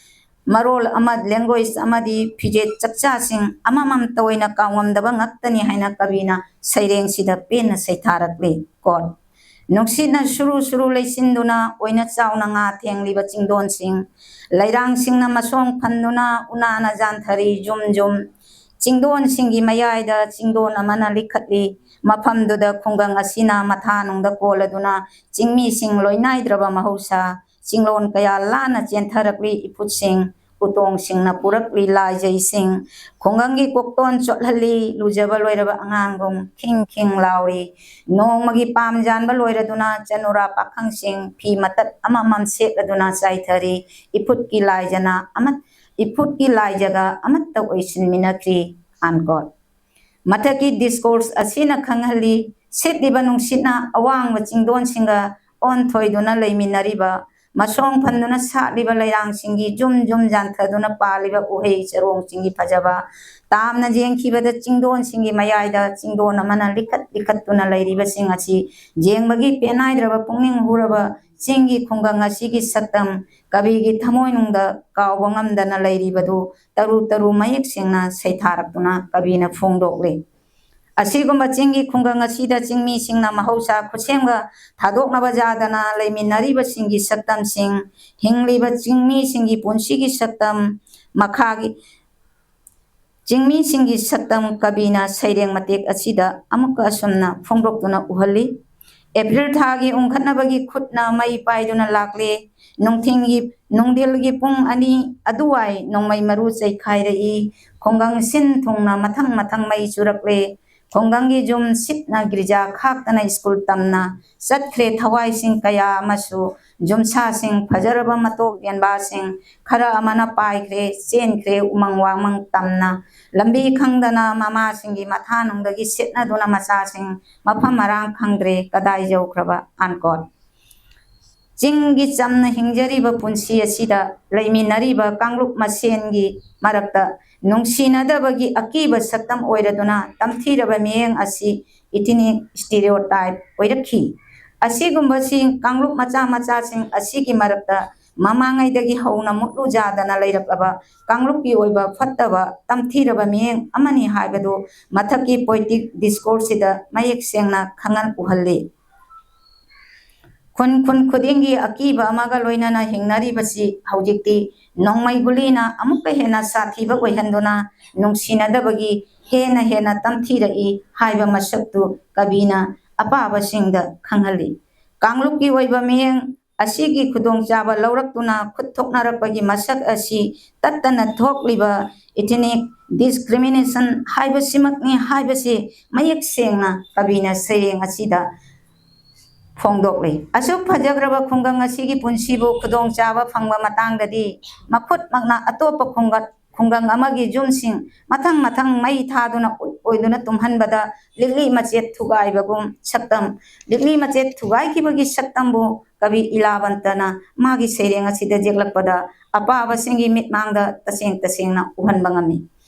ꯃꯔꯣꯜ ꯑꯃ, language ꯑꯃꯗꯤ ꯐꯤꯖꯦꯠ ꯆꯛꯆꯥꯁꯤꯡ ꯑꯃꯃꯝꯇ ꯑꯣꯏꯅ ꯀꯥꯎꯉꯝꯗꯕ ꯉꯥꯛꯇꯅꯤ ꯍꯥꯏꯅ ꯀꯕꯤꯅ ꯁꯩꯔꯦꯡꯁꯤꯗ ꯄꯦꯟꯅ ꯁꯩꯊꯥꯔꯛꯂꯤ꯫ Quote, ꯅꯨꯡꯁꯤꯠꯅ ꯁꯨꯔꯨ ꯁꯨꯔꯨ ꯂꯩꯆꯤꯟꯗꯨꯅ ꯑꯣꯏꯅ ꯆꯥꯎꯅ ꯉꯥ ꯊꯦꯡꯂꯤꯕ ꯆꯤꯡꯗꯣꯟꯁꯤꯡ, ꯂꯩꯔꯥꯡꯁꯤꯡꯅ ꯃꯁꯣꯡ ꯐꯟꯗꯨꯅ ꯎꯅꯥꯅ ꯌꯥꯟꯊꯔꯤ ꯖꯨꯝ ꯖꯨꯝ꯫ ꯆꯤꯡꯗꯣꯟꯁꯤꯡꯒꯤ ꯃꯌꯥꯏꯗ ꯆꯤꯡꯗꯣꯟ ꯑꯃꯅ ꯂꯤꯈꯠꯂꯤ꯫ ꯃꯐꯝꯗꯨꯗ ꯈꯨꯡꯒꯪ ꯑꯁꯤꯅ ꯃꯊꯥꯅꯨꯡꯗ ꯀꯣꯜꯂꯗꯨꯅ ꯆꯤꯡꯃꯤꯁꯤꯡ ꯂꯣꯏꯅꯥꯏꯗ꯭ꯔꯕ ꯃꯍꯧꯁꯥ ꯆꯤꯡꯂꯣꯟ ꯀꯌꯥ ꯂꯥꯟꯅ ꯆꯦꯟꯊꯔꯛꯂꯤ ꯏꯐꯨꯠꯁꯤꯡ, ꯎꯇꯣꯡꯁꯤꯡꯅ ꯄꯨꯔꯛꯂꯤ ꯂꯥꯏꯖꯩꯁꯤꯡ, ꯈꯨꯡꯒꯪꯒꯤ ꯀꯣꯛꯇꯣꯟ ꯆꯣꯠꯍꯜꯂꯤ, ꯂꯨꯖꯕ ꯂꯣꯏꯔꯕ ꯑꯉꯥꯡꯒꯨꯝ ꯈꯤꯡ ꯈꯤꯡ ꯂꯥꯎꯔꯤ꯫ ꯅꯣꯡꯃꯒꯤ ꯄꯥꯝ ꯌꯥꯟꯕ ꯂꯣꯏꯔꯗꯨꯅ ꯆꯅꯨꯔꯥ ꯄꯥꯈꯪꯁꯤꯡ ꯐꯤ ꯃꯇꯠ ꯑꯃꯃꯝ ꯁꯦꯠꯂꯗꯨꯅ ꯆꯥꯏꯊꯔꯤ꯫ ꯏꯐꯨꯠꯀꯤ ꯂꯥꯏꯖꯅ ꯑꯃꯠ-, ꯏꯐꯨꯠꯀꯤ ꯂꯥꯏꯖꯒ ꯑꯃꯠꯇ ꯑꯣꯏꯁꯤꯟꯃꯤꯟꯅꯈ꯭ꯔꯤ꯫ Unquote꯫ ꯃꯊꯛꯀꯤ discourse ꯑꯁꯤꯅ ꯈꯪꯍꯜꯂꯤ, ꯁꯤꯠꯂꯤꯕ ꯅꯨꯡꯁꯤꯠꯅ ꯑꯋꯥꯡꯕ ꯆꯤꯡꯗꯣꯟꯁꯤꯡꯒ ꯑꯣꯟꯊꯣꯏꯗꯨꯅ ꯂꯩꯃꯤꯟꯅꯔꯤꯕ, ꯃꯁꯣꯡ ꯐꯟꯗꯨꯅ ꯁꯥꯠꯂꯤꯕ ꯂꯩꯔꯥꯡꯁꯤꯡꯒꯤ ꯖꯨꯝ ꯖꯨꯝ ꯌꯥꯟꯊꯗꯨꯅ ꯄꯥꯜꯂꯤꯕ ꯎꯍꯩ ꯆꯔꯣꯡꯁꯤꯡꯒꯤ ꯐꯖꯕ, ꯇꯥꯝꯅ ꯌꯦꯡꯈꯤꯕꯗ ꯆꯤꯡꯗꯣꯟꯁꯤꯡꯒꯤ ꯃꯌꯥꯏꯗ ꯆꯤꯡꯗꯣꯟ ꯑꯃꯅ ꯂꯤꯈꯠ ꯂꯤꯈꯠꯇꯨꯅ ꯂꯩꯔꯤꯕꯁꯤꯡ ꯑꯁꯤ ꯌꯦꯡꯕꯒꯤ ꯄꯦꯟꯅꯥꯏꯗ꯭ꯔꯕ ꯄꯨꯛꯅꯤꯡ ꯍꯨꯔꯕ ꯆꯤꯡꯒꯤ ꯈꯨꯡꯒꯪ ꯑꯁꯤꯒꯤ ꯁꯛꯇꯝ ꯀꯕꯤꯒꯤ ꯊꯃꯣꯏꯅꯨꯡꯗ ꯀꯥꯎꯕ ꯉꯝꯗꯅ ꯂꯩꯔꯤꯕꯗꯨ ꯇꯔꯨ ꯇꯔꯨ ꯃꯌꯦꯛ ꯁꯦꯡꯅ ꯁꯩꯊꯥꯔꯛꯇꯨꯅ ꯀꯕꯤꯅ ꯐꯣꯡꯗꯣꯛꯂꯤ꯫ ꯑꯁꯤꯒꯨꯝꯕ ꯆꯤꯡꯒꯤ ꯈꯨꯡꯒꯪ ꯑꯁꯤꯗ ꯆꯤꯡꯃꯤꯁꯤꯡꯅ ꯃꯍꯧꯁꯥ ꯈꯨꯠꯁꯦꯝꯒ ꯊꯥꯗꯣꯛꯅꯕ ꯌꯥꯗꯅ ꯂꯩꯃꯤꯟꯅꯔꯤꯕꯁꯤꯡꯒꯤ ꯁꯛꯇꯝꯁꯤꯡ, ꯍꯤꯡꯂꯤꯕ ꯆꯤꯡꯃꯤꯁꯤꯡꯒꯤ ꯄꯨꯟꯁꯤꯒꯤ ꯁꯛꯇꯝ, ꯃꯈꯥꯒꯤ ꯆꯤꯡꯃꯤꯁꯤꯡꯒꯤ ꯁꯛꯇꯝ ꯀꯕꯤꯅ ꯁꯩꯔꯦꯡ ꯃꯇꯦꯛ ꯑꯁꯤꯗ ꯑꯃꯨꯛꯀ ꯑꯁꯨꯝꯅ ꯐꯣꯡꯗꯣꯛꯇꯨꯅ ꯎꯍꯜꯂꯤ꯫ ꯑꯦꯄ꯭ꯔꯤꯜ ꯊꯥꯒꯤ ꯎꯪꯈꯠꯅꯕꯒꯤ ꯈꯨꯠꯅ ꯃꯩ ꯄꯥꯏꯗꯨꯅ ꯂꯥꯛꯂꯦ꯫ ꯅꯨꯡꯊꯤꯜꯒꯤ, ꯅꯨꯡꯊꯤꯜꯒꯤ ꯄꯨꯡ ꯑꯅꯤ ꯑꯗꯨꯋꯥꯏ ꯅꯣꯡꯃꯩ ꯃꯔꯨ ꯆꯩꯈꯥꯏꯔꯛꯏ꯫ ꯈꯨꯡꯒꯪ ꯁꯤꯟ ꯊꯨꯡꯅ ꯃꯊꯪ ꯃꯊꯪ ꯃꯩ ꯆꯨꯔꯛꯂꯦ꯫ ꯈꯨꯡꯒꯪꯒꯤ ꯌꯨꯝ ꯁꯤꯠꯅ ꯒꯤꯔꯖꯥ ꯈꯥꯛꯇꯅ ꯁ꯭ꯀꯨꯜ ꯇꯝꯅ ꯆꯠꯈ꯭ꯔꯦ ꯊꯋꯥꯏꯁꯤꯡ ꯀꯌꯥ ꯑꯃꯁꯨ꯫ ꯌꯨꯝꯁꯥꯁꯤꯡ ꯐꯖꯔꯕ ꯃꯇꯣꯛ ꯌꯦꯟꯕꯥꯁꯤꯡ ꯈꯔ ꯑꯃꯅ ꯄꯥꯏꯈ꯭ꯔꯦ, ꯆꯦꯟꯈ꯭ꯔꯦ ꯎꯃꯪ ꯋꯥꯃꯪ ꯇꯝꯅ꯫ ꯂꯝꯕꯤ ꯈꯪꯗꯅ ꯃꯃꯥꯁꯤꯡꯒꯤ ꯃꯊꯥꯅꯨꯡꯗꯒꯤ ꯁꯤꯠꯅꯗꯨꯅ ꯃꯆꯥꯁꯤꯡ ꯃꯐꯝ ꯃꯔꯥꯡ ꯈꯪꯗ꯭ꯔꯦ ꯀꯗꯥꯏ ꯌꯧꯈ꯭ꯔꯕ꯫ ꯑꯟꯀꯣꯠ꯫ ꯆꯤꯡꯒꯤ ꯆꯝꯅ ꯍꯤꯡꯖꯔꯤꯕ ꯄꯨꯟꯁꯤ ꯑꯁꯤꯗ ꯂꯩꯃꯤꯟꯅꯔꯤꯕ ꯀꯥꯡꯂꯨꯞ ꯃꯁꯦꯟꯒꯤ ꯃꯔꯛꯇ ꯅꯨꯡꯁꯤꯅꯗꯕꯒꯤ ꯑꯀꯤꯕ ꯁꯛꯇꯝ ꯑꯣꯏꯔꯗꯨꯅ ꯇꯝꯊꯤꯔꯕ ꯃꯤꯠꯌꯦꯡ ꯑꯁꯤ ethnic stereotype ꯑꯣꯏꯔꯛꯈꯤ꯫ ꯑꯁꯤꯒꯨꯝꯕꯁꯤ ꯀꯥꯡꯂꯨꯞ ꯃꯆꯥ ꯃꯆꯥꯁꯤꯡ ꯑꯁꯤꯒꯤ ꯃꯔꯛꯇ ꯃꯃꯥꯡꯉꯩꯗꯒꯤ ꯍꯧꯅ ꯃꯨꯠꯂꯨ ꯌꯥꯗꯅ ꯂꯩꯔꯛꯂꯕ ꯀꯥꯡꯂꯨꯞꯀꯤ ꯑꯣꯏꯕ ꯐꯠꯇꯕ ꯇꯝꯊꯤꯔꯕ ꯃꯤꯠꯌꯦꯡ ꯑꯃꯅꯤ ꯍꯥꯏꯕꯗꯨ ꯃꯊꯛꯀꯤ poetic discourseꯁꯤꯗ ꯃꯌꯦꯛ ꯁꯦꯡꯅ ꯈꯪꯍꯟ ꯎꯍꯜꯂꯤ꯫ ꯈꯨꯟ ꯈꯨꯟ ꯈꯨꯗꯤꯡꯒꯤ ꯑꯀꯤꯕ ꯑꯃꯒ ꯂꯣꯏꯅꯅ ꯍꯤꯡꯅꯔꯤꯕꯁꯤ ꯍꯧꯖꯤꯛꯇꯤ ꯅꯣꯡꯃꯩ ꯒꯨꯂꯤꯅ ꯑꯃꯨꯛꯀ ꯍꯦꯟꯅ ꯁꯥꯊꯤꯕ ꯑꯣꯏꯍꯟꯗꯨꯅ ꯅꯨꯡꯁꯤꯅꯗꯕꯒꯤ ꯍꯦꯟꯅ ꯍꯦꯟꯅ ꯇꯝꯊꯤꯔꯛꯏ ꯍꯥꯏꯕ ꯃꯁꯛꯇꯨ ꯀꯕꯤꯅ ꯑꯄꯥꯕꯁꯤꯡꯗ ꯈꯪꯍꯜꯂꯤ꯫ ꯀꯥꯡꯂꯨꯞꯀꯤ ꯑꯣꯏꯕ ꯃꯤꯠꯌꯦꯡ ꯑꯁꯤꯒꯤ ꯈꯨꯗꯣꯡꯆꯥꯕ ꯂꯧꯔꯛꯇꯨꯅ ꯈꯨꯠ ꯊꯣꯛꯅꯔꯛꯄꯒꯤ ꯃꯁꯛ ꯑꯁꯤ ꯇꯠꯇꯅ ꯊꯣꯛꯂꯤꯕ ethnic discrimination ꯍꯥꯏꯕꯁꯤꯃꯛꯅꯤ ꯍꯥꯏꯕꯁꯤ ꯃꯌꯦꯛ ꯁꯦꯡꯅ ꯀꯕꯤꯅ ꯁꯩꯔꯦꯡ ꯑꯁꯤꯗ ꯐꯣꯡꯗꯣꯛꯂꯤ꯫ ꯑꯁꯨꯛ ꯐꯖꯈ꯭ꯔꯕ ꯈꯨꯡꯒꯪ ꯑꯁꯤꯒꯤ ꯄꯨꯟꯁꯤꯕꯨ ꯈꯨꯗꯣꯡꯆꯥꯕ ꯐꯪꯕ ꯃꯇꯥꯡꯗꯗꯤ ꯃꯈꯨꯠꯃꯛꯅ ꯑꯇꯣꯞꯄ ꯈꯨꯡꯒꯠ-, ꯈꯨꯡꯒꯪ ꯑꯃꯒꯤ ꯌꯨꯝꯁꯤꯡ ꯃꯊꯪ ꯃꯊꯪ ꯃꯩ ꯊꯥꯗꯨꯅ ꯎꯠ ꯑꯣꯏꯗꯨꯅ ꯇꯨꯝꯍꯟꯕꯗ ꯂꯤꯛꯂꯤ ꯃꯆꯦꯠ ꯊꯨꯒꯥꯏꯕꯒꯨꯝ ꯁꯛꯇꯝ, ꯂꯤꯛꯂꯤ ꯃꯆꯦꯠ ꯊꯨꯒꯥꯏꯈꯤꯕꯒꯤ ꯁꯛꯇꯝꯕꯨ ꯀꯕꯤ ꯏꯂꯥꯕꯟꯇꯅ ꯃꯥꯒꯤ ꯁꯩꯔꯦꯡ ꯑꯁꯤꯗ ꯌꯦꯛꯂꯛꯄꯗ ꯑꯄꯥꯕꯁꯤꯡꯒꯤ ꯃꯤꯠꯃꯥꯡꯗ ꯇꯁꯦꯡ ꯇꯁꯦꯡꯅ ꯎꯍꯟꯕ ꯉꯝꯃꯤ꯫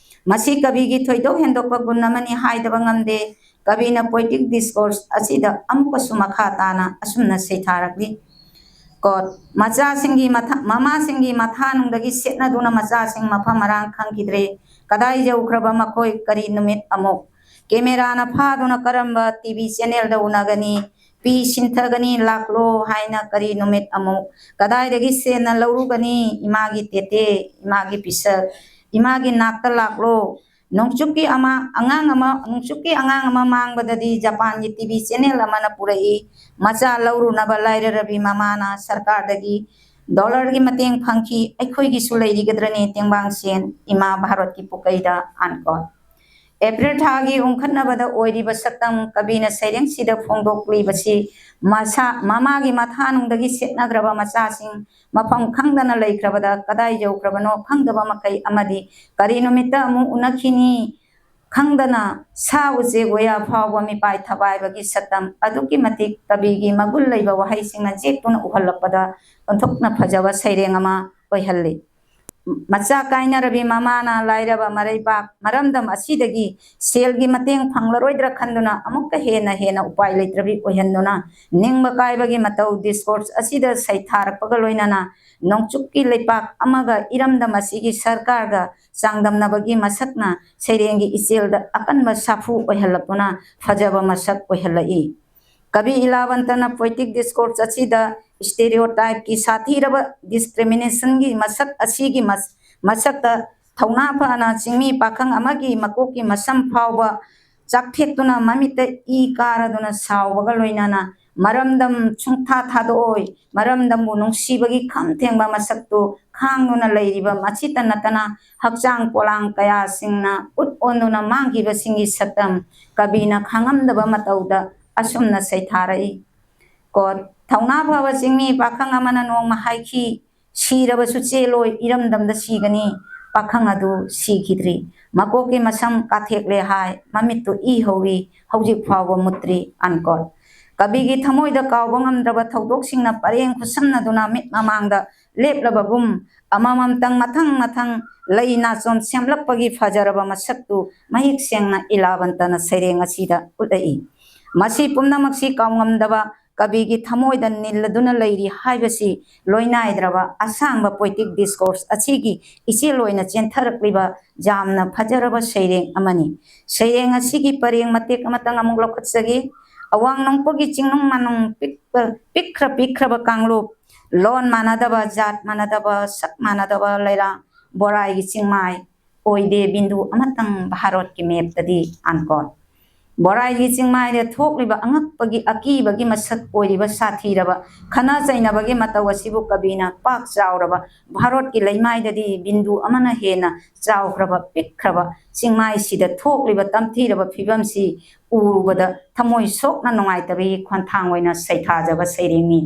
ꯃꯁꯤ ꯀꯕꯤꯒꯤ ꯊꯣꯏꯗꯣꯛ ꯍꯦꯟꯗꯣꯛꯄ ꯒꯨꯟ ꯑꯃꯅꯤ ꯍꯥꯏꯗꯕ ꯉꯝꯗꯦ꯫ ꯀꯕꯤꯅ poetic discourse ꯑꯁꯤꯗ ꯑꯃꯨꯛꯀꯁꯨ ꯃꯈꯥ ꯇꯥꯅ ꯑꯁꯨꯝꯅ ꯁꯩꯊꯥꯔꯛꯂꯤ꯫ Quote, ꯃꯆꯥꯁꯤꯡꯒꯤ ꯃꯊꯥ-, ꯃꯃꯥꯁꯤꯡꯒꯤ ꯃꯊꯥꯅꯨꯡꯗꯒꯤ ꯁꯦꯠꯅꯗꯨꯅ ꯃꯆꯥꯁꯤꯡ ꯃꯐꯝ ꯃꯔꯥꯡ ꯈꯪꯈꯤꯗ꯭ꯔꯦ꯫ ꯀꯗꯥꯏ ꯌꯧꯈ꯭ꯔꯕ ꯃꯈꯣꯏ ꯀꯔꯤ ꯅꯨꯃꯤꯠ ꯑꯃꯨꯛ? ꯀꯦꯃꯦꯔꯥꯅ ꯐꯥꯗꯨꯅ ꯀꯔꯝꯕ ꯇꯤ ꯚꯤ ꯆꯦꯅꯦꯜꯗ ꯎꯅꯒꯅꯤ? ꯄꯤ ꯁꯤꯟꯊꯒꯅꯤ ꯂꯥꯛꯂꯣ ꯍꯥꯏꯅ ꯀꯔꯤ ꯅꯨꯃꯤꯠ ꯑꯃꯨꯛ? ꯀꯗꯥꯏꯗꯒꯤ ꯁꯦꯟꯅ ꯂꯧꯔꯨꯒꯅꯤ? ꯏꯃꯥꯒꯤ ꯇꯦꯇꯦ, ꯏꯃꯥꯒꯤ ꯄꯤꯁꯛ, ꯏꯃꯥꯒꯤ ꯅꯥꯛꯇ ꯂꯥꯛꯂꯣ꯫ ꯅꯣꯡꯆꯨꯞꯀꯤ ꯑꯃ-, ꯑꯉꯥꯡ ꯑꯃ, ꯅꯣꯡꯆꯨꯞꯀꯤ ꯑꯉꯥꯡ ꯑꯃ ꯃꯥꯡꯕꯗꯗꯤ ꯖꯄꯥꯟꯒꯤ ꯇꯤ ꯚꯤ ꯆꯦꯅꯦꯜ ꯑꯃꯅ ꯄꯨꯔꯛꯏ꯫ ꯃꯆꯥ ꯂꯧꯔꯨꯅꯕ ꯂꯥꯏꯔꯔꯕꯤ ꯃꯃꯥꯅ ꯁꯔꯀꯥꯔꯗꯒꯤ ꯗꯣꯂꯔꯒꯤ ꯃꯇꯦꯡ ꯐꯪꯈꯤ꯫ ꯑꯩꯈꯣꯏꯒꯤꯁꯨ ꯂꯩꯔꯤꯒꯗ꯭ꯔꯅꯦ ꯇꯦꯡꯕꯥꯡ ꯁꯦꯟ? ꯏꯃꯥ ꯚꯥꯔꯠꯀꯤ ꯄꯨꯀꯩꯗ꯫ ꯑꯟꯀꯣꯠ꯫ ꯑꯦꯄ꯭ꯔꯤꯜ ꯊꯥꯒꯤ ꯎꯪꯈꯠꯅꯕꯗ ꯑꯣꯏꯔꯤꯕ ꯁꯛꯇꯝ ꯀꯕꯤꯅ ꯁꯩꯔꯦꯡꯁꯤꯗ ꯐꯣꯡꯗꯣꯛꯂꯤꯕꯁꯤ ꯃꯁꯥ, ꯃꯃꯥꯒꯤ ꯃꯊꯥꯅꯨꯡꯗꯒꯤ ꯁꯦꯠꯅꯈ꯭ꯔꯕ ꯃꯆꯥꯁꯤꯡ ꯃꯐꯝ ꯈꯪꯗꯅ ꯂꯩꯈ꯭ꯔꯕꯗ ꯀꯗꯥꯏ ꯌꯧꯈ꯭ꯔꯕꯅꯣ ꯈꯪꯗꯕ ꯃꯈꯩ ꯑꯃꯗꯤ ꯀꯔꯤ ꯅꯨꯃꯤꯠꯇ ꯑꯃꯨꯛ ꯎꯅꯈꯤꯅꯤ ꯈꯪꯗꯅ ꯁꯥ ꯎꯆꯦꯛ ꯋꯥꯌꯥ ꯐꯥꯎꯕ ꯃꯤꯄꯥꯏ ꯊꯕꯥꯏꯕꯒꯤ ꯁꯛꯇꯝ ꯑꯗꯨꯛꯀꯤ ꯃꯇꯤꯛ ꯀꯕꯤꯒꯤ ꯃꯒꯨꯟ ꯂꯩꯕ ꯋꯥꯍꯩꯁꯤꯡꯅ ꯆꯦꯠꯇꯨꯅ ꯎꯍꯜꯂꯛꯄꯗ ꯑꯣꯟꯊꯣꯛꯅ ꯐꯖꯕ ꯁꯩꯔꯦꯡ ꯑꯃ ꯑꯣꯏꯍꯜꯂꯤ꯫ ꯃꯆꯥ ꯀꯥꯏꯅꯔꯕꯤ ꯃꯃꯥꯅ ꯂꯥꯏꯔꯕ ꯃꯔꯩꯕꯥꯛ ꯃꯔꯝꯗꯝ ꯑꯁꯤꯗꯒꯤ ꯁꯦꯜꯒꯤ ꯃꯇꯦꯡ ꯐꯪꯂꯔꯣꯏꯗ꯭ꯔꯥ ꯈꯟꯗꯨꯅ ꯑꯃꯨꯛꯀ ꯍꯦꯟꯅ ꯍꯦꯟꯅ ꯎꯄꯥꯏ ꯂꯩꯇ꯭ꯔꯕꯤ ꯑꯣꯏꯍꯟꯗꯨꯅ ꯅꯤꯡꯕ ꯀꯥꯏꯕꯒꯤ ꯃꯇꯧ ꯗꯤꯁꯀꯣꯔꯁ ꯑꯁꯤꯗ ꯁꯩꯊꯥꯔꯛꯄꯒ ꯂꯣꯏꯅꯅ ꯅꯣꯡꯆꯨꯞꯀꯤ ꯂꯩꯄꯥꯛ ꯑꯃꯒ ꯏꯔꯝꯗꯝ ꯑꯁꯤꯒꯤ ꯁꯔꯀꯥꯔꯒ ꯆꯥꯡꯗꯝꯅꯕꯒꯤ ꯃꯁꯛꯅ ꯁꯩꯔꯦꯡꯒꯤ ꯏꯆꯦꯜꯗ ꯑꯀꯟꯕ ꯁꯥꯐꯨ ꯑꯣꯏꯍꯜꯂꯛꯇꯨꯅ ꯐꯖꯕ ꯃꯁꯛ ꯑꯣꯏꯍꯜꯂꯛꯏ꯫ ꯀꯕꯤ ꯏꯂꯥꯕꯟꯇꯅ ꯄꯣꯏꯇꯤꯛ ꯗꯤꯁꯀꯣꯔꯁ ꯑꯁꯤꯗ ꯁ꯭ꯇꯦꯔꯤꯑꯣꯇꯥꯏꯞꯀꯤ ꯁꯥꯊꯤꯔꯕ ꯗꯤꯁꯀ꯭ꯔꯤꯃꯤꯅꯦꯁꯟꯒꯤ ꯃꯁꯛ ꯑꯁꯤꯒꯤ ꯃꯁ-, ꯃꯁꯛꯇ ꯊꯧꯅꯥ ꯐꯅ ꯆꯤꯡꯃꯤ ꯄꯥꯈꯪ ꯑꯃꯒꯤ ꯃꯀꯣꯛꯀꯤ ꯃꯁꯝ ꯐꯥꯎꯕ ꯆꯥꯛꯊꯦꯛꯇꯨꯅ ꯃꯃꯤꯠꯇ ꯏ ꯀꯥꯔꯗꯨꯅ ꯁꯥꯎꯕꯒ ꯂꯣꯏꯅꯅ ꯃꯔꯝꯗꯝ ꯁꯨꯡꯊꯥ ꯊꯥꯗꯣꯛꯑꯣꯏ, ꯃꯔꯝꯗꯝꯕꯨ ꯅꯨꯡꯁꯤꯕꯒꯤ ꯈꯝ ꯊꯦꯡꯕ ꯃꯁꯛꯇꯨ ꯈꯥꯡꯗꯨꯅ ꯂꯩꯔꯤꯕ ꯃꯁꯤꯇ ꯅꯠꯇꯅ ꯍꯛꯆꯥꯡ ꯄꯣꯂꯥꯡ ꯀꯌꯥꯁꯤꯡꯅ ꯎꯠ ꯑꯣꯟꯗꯨꯅ ꯃꯥꯡꯈꯤꯕꯁꯤꯡꯒꯤ ꯁꯛꯇꯝ ꯀꯕꯤꯅ ꯈꯥꯡꯉꯝꯗꯕ ꯃꯇꯧꯗ ꯑꯁꯨꯝꯅ ꯁꯩꯊꯥꯔꯛꯏ꯫ ꯀꯣꯠ, ꯊꯧꯅꯥ ꯐꯕ ꯆꯤꯡꯃꯤ ꯄꯥꯈꯪ ꯑꯃꯅ ꯅꯣꯡꯃ ꯍꯥꯏꯈꯤ, "ꯁꯤꯔꯕꯁꯨ ꯆꯦꯜꯂꯣꯏ, ꯏꯔꯝꯗꯝꯗ ꯁꯤꯒꯅꯤ"꯫ ꯄꯥꯈꯪ ꯑꯗꯨ ꯁꯤꯈꯤꯗ꯭ꯔꯤ꯫ ꯃꯀꯣꯛꯀꯤ ꯃꯁꯝ ꯀꯥꯊꯦꯛꯂꯦ ꯍꯥꯏ, ꯃꯃꯤꯠꯇꯨ ꯏ ꯍꯧꯏ, ꯍꯧꯖꯤꯛ ꯐꯥꯎꯕ ꯃꯨꯠꯇ꯭ꯔꯤ꯫ ꯑꯟꯀꯣꯠ꯫ ꯀꯕꯤꯒꯤ ꯊꯃꯣꯏꯗ ꯀꯥꯎꯕ ꯉꯝꯗ꯭ꯔꯕ ꯊꯧꯗꯣꯛꯁꯤꯡꯅ ꯄꯔꯦꯡ ꯈꯨꯠꯁꯝꯅꯗꯨꯅ ꯃꯤꯠ ꯃꯃꯥꯡꯗ ꯂꯦꯞꯂꯕꯒꯨꯝ, ꯑꯃꯃꯝꯇꯪ ꯃꯊꯪ ꯃꯊꯪ ꯂꯩ ꯅꯥꯆꯣꯝ ꯁꯦꯝꯂꯛꯄꯒꯤ ꯐꯖꯔꯕ ꯃꯁꯛꯇꯨ ꯃꯌꯦꯛ ꯁꯦꯡꯅ ꯏꯂꯥꯕꯟꯇꯅ ꯁꯩꯔꯦꯡ ꯑꯁꯤꯗ ꯎꯠꯂꯛꯏ꯫ ꯃꯁꯤ ꯄꯨꯝꯅꯃꯛꯁꯤ ꯀꯥꯎꯉꯝꯗꯕ ꯀꯕꯤꯒꯤ ꯊꯃꯣꯏꯗ ꯅꯤꯜꯂꯗꯨꯅ ꯂꯩꯔꯤ ꯍꯥꯏꯕꯁꯤ ꯂꯣꯏꯅꯥꯏꯗ꯭ꯔꯕ ꯑꯁꯥꯡꯕ ꯄꯣꯏꯇꯤꯛ ꯗꯤꯁꯀꯣꯔꯁ ꯑꯁꯤꯒꯤ ꯏꯆꯦꯜ ꯑꯣꯏꯅ ꯆꯦꯟꯊꯔꯛꯂꯤꯕ ꯌꯥꯝꯅ ꯐꯖꯔꯕ ꯁꯩꯔꯦꯡ ꯑꯃꯅꯤ꯫ ꯁꯩꯔꯦꯡ ꯑꯁꯤꯒꯤ ꯄꯔꯦꯡ ꯃꯇꯦꯛ ꯑꯃꯇꯪ ꯑꯃꯨꯛ ꯂꯧꯈꯠꯆꯒꯦ꯫ ꯑꯋꯥꯡ ꯅꯣꯡꯄꯣꯛꯀꯤ ꯆꯤꯡꯅꯨꯡ ꯃꯥꯅꯨꯡ ꯄꯤꯛꯄ, ꯄꯤꯛꯈ꯭ꯔ ꯄꯤꯛꯈ꯭ꯔꯕ ꯀꯥꯡꯂꯨꯞ, ꯂꯣꯟ ꯃꯥꯟꯅꯗꯕ, ꯖꯥꯠ ꯃꯥꯟꯅꯗꯕ, ꯁꯛ ꯃꯥꯟꯅꯗꯕ ꯂꯩꯔꯥꯡ ꯕꯣꯔꯥꯏꯒꯤ ꯆꯤꯡꯃꯥꯏ ꯑꯣꯏꯗꯦ ꯕꯤꯟꯗꯨ ꯑꯃꯇꯪ ꯚꯥꯔꯠꯀꯤ ꯃꯦꯞꯇꯗꯤ꯫ ꯑꯟꯀꯣꯠ꯫ ꯕꯣꯔꯥꯏꯒꯤ ꯆꯤꯡꯃꯥꯏꯗ ꯊꯣꯛꯂꯤꯕ ꯑꯉꯛꯄꯒꯤ ꯑꯀꯤꯕꯒꯤ ꯃꯁꯛ ꯑꯣꯏꯔꯤꯕ ꯁꯥꯊꯤꯔꯕ ꯈꯠꯅ ꯆꯩꯅꯕꯒꯤ ꯃꯇꯧ ꯑꯁꯤꯕꯨ ꯀꯕꯤꯅ ꯄꯥꯛ ꯆꯥꯎꯔꯕ ꯚꯥꯔꯠꯀꯤ ꯂꯩꯃꯥꯏꯗꯗꯤ ꯕꯤꯟꯗꯨ ꯑꯃꯅ ꯍꯦꯟꯅ ꯆꯥꯎꯈ꯭ꯔꯕ ꯄꯤꯛꯈ꯭ꯔꯕ ꯆꯤꯡꯃꯥꯏꯁꯤꯗ ꯊꯣꯛꯂꯤꯕ ꯇꯝꯊꯤꯔꯕ ꯐꯤꯕꯝꯁꯤ ꯎꯔꯨꯕꯗ ꯊꯃꯣꯏ ꯁꯣꯛꯅ ꯅꯨꯡꯉꯥꯏꯇꯕꯒꯤ ꯈꯣꯟꯊꯥꯡ ꯑꯣꯏꯅ ꯁꯩꯊꯥꯖꯕ ꯁꯩꯔꯦꯡꯅꯤ꯫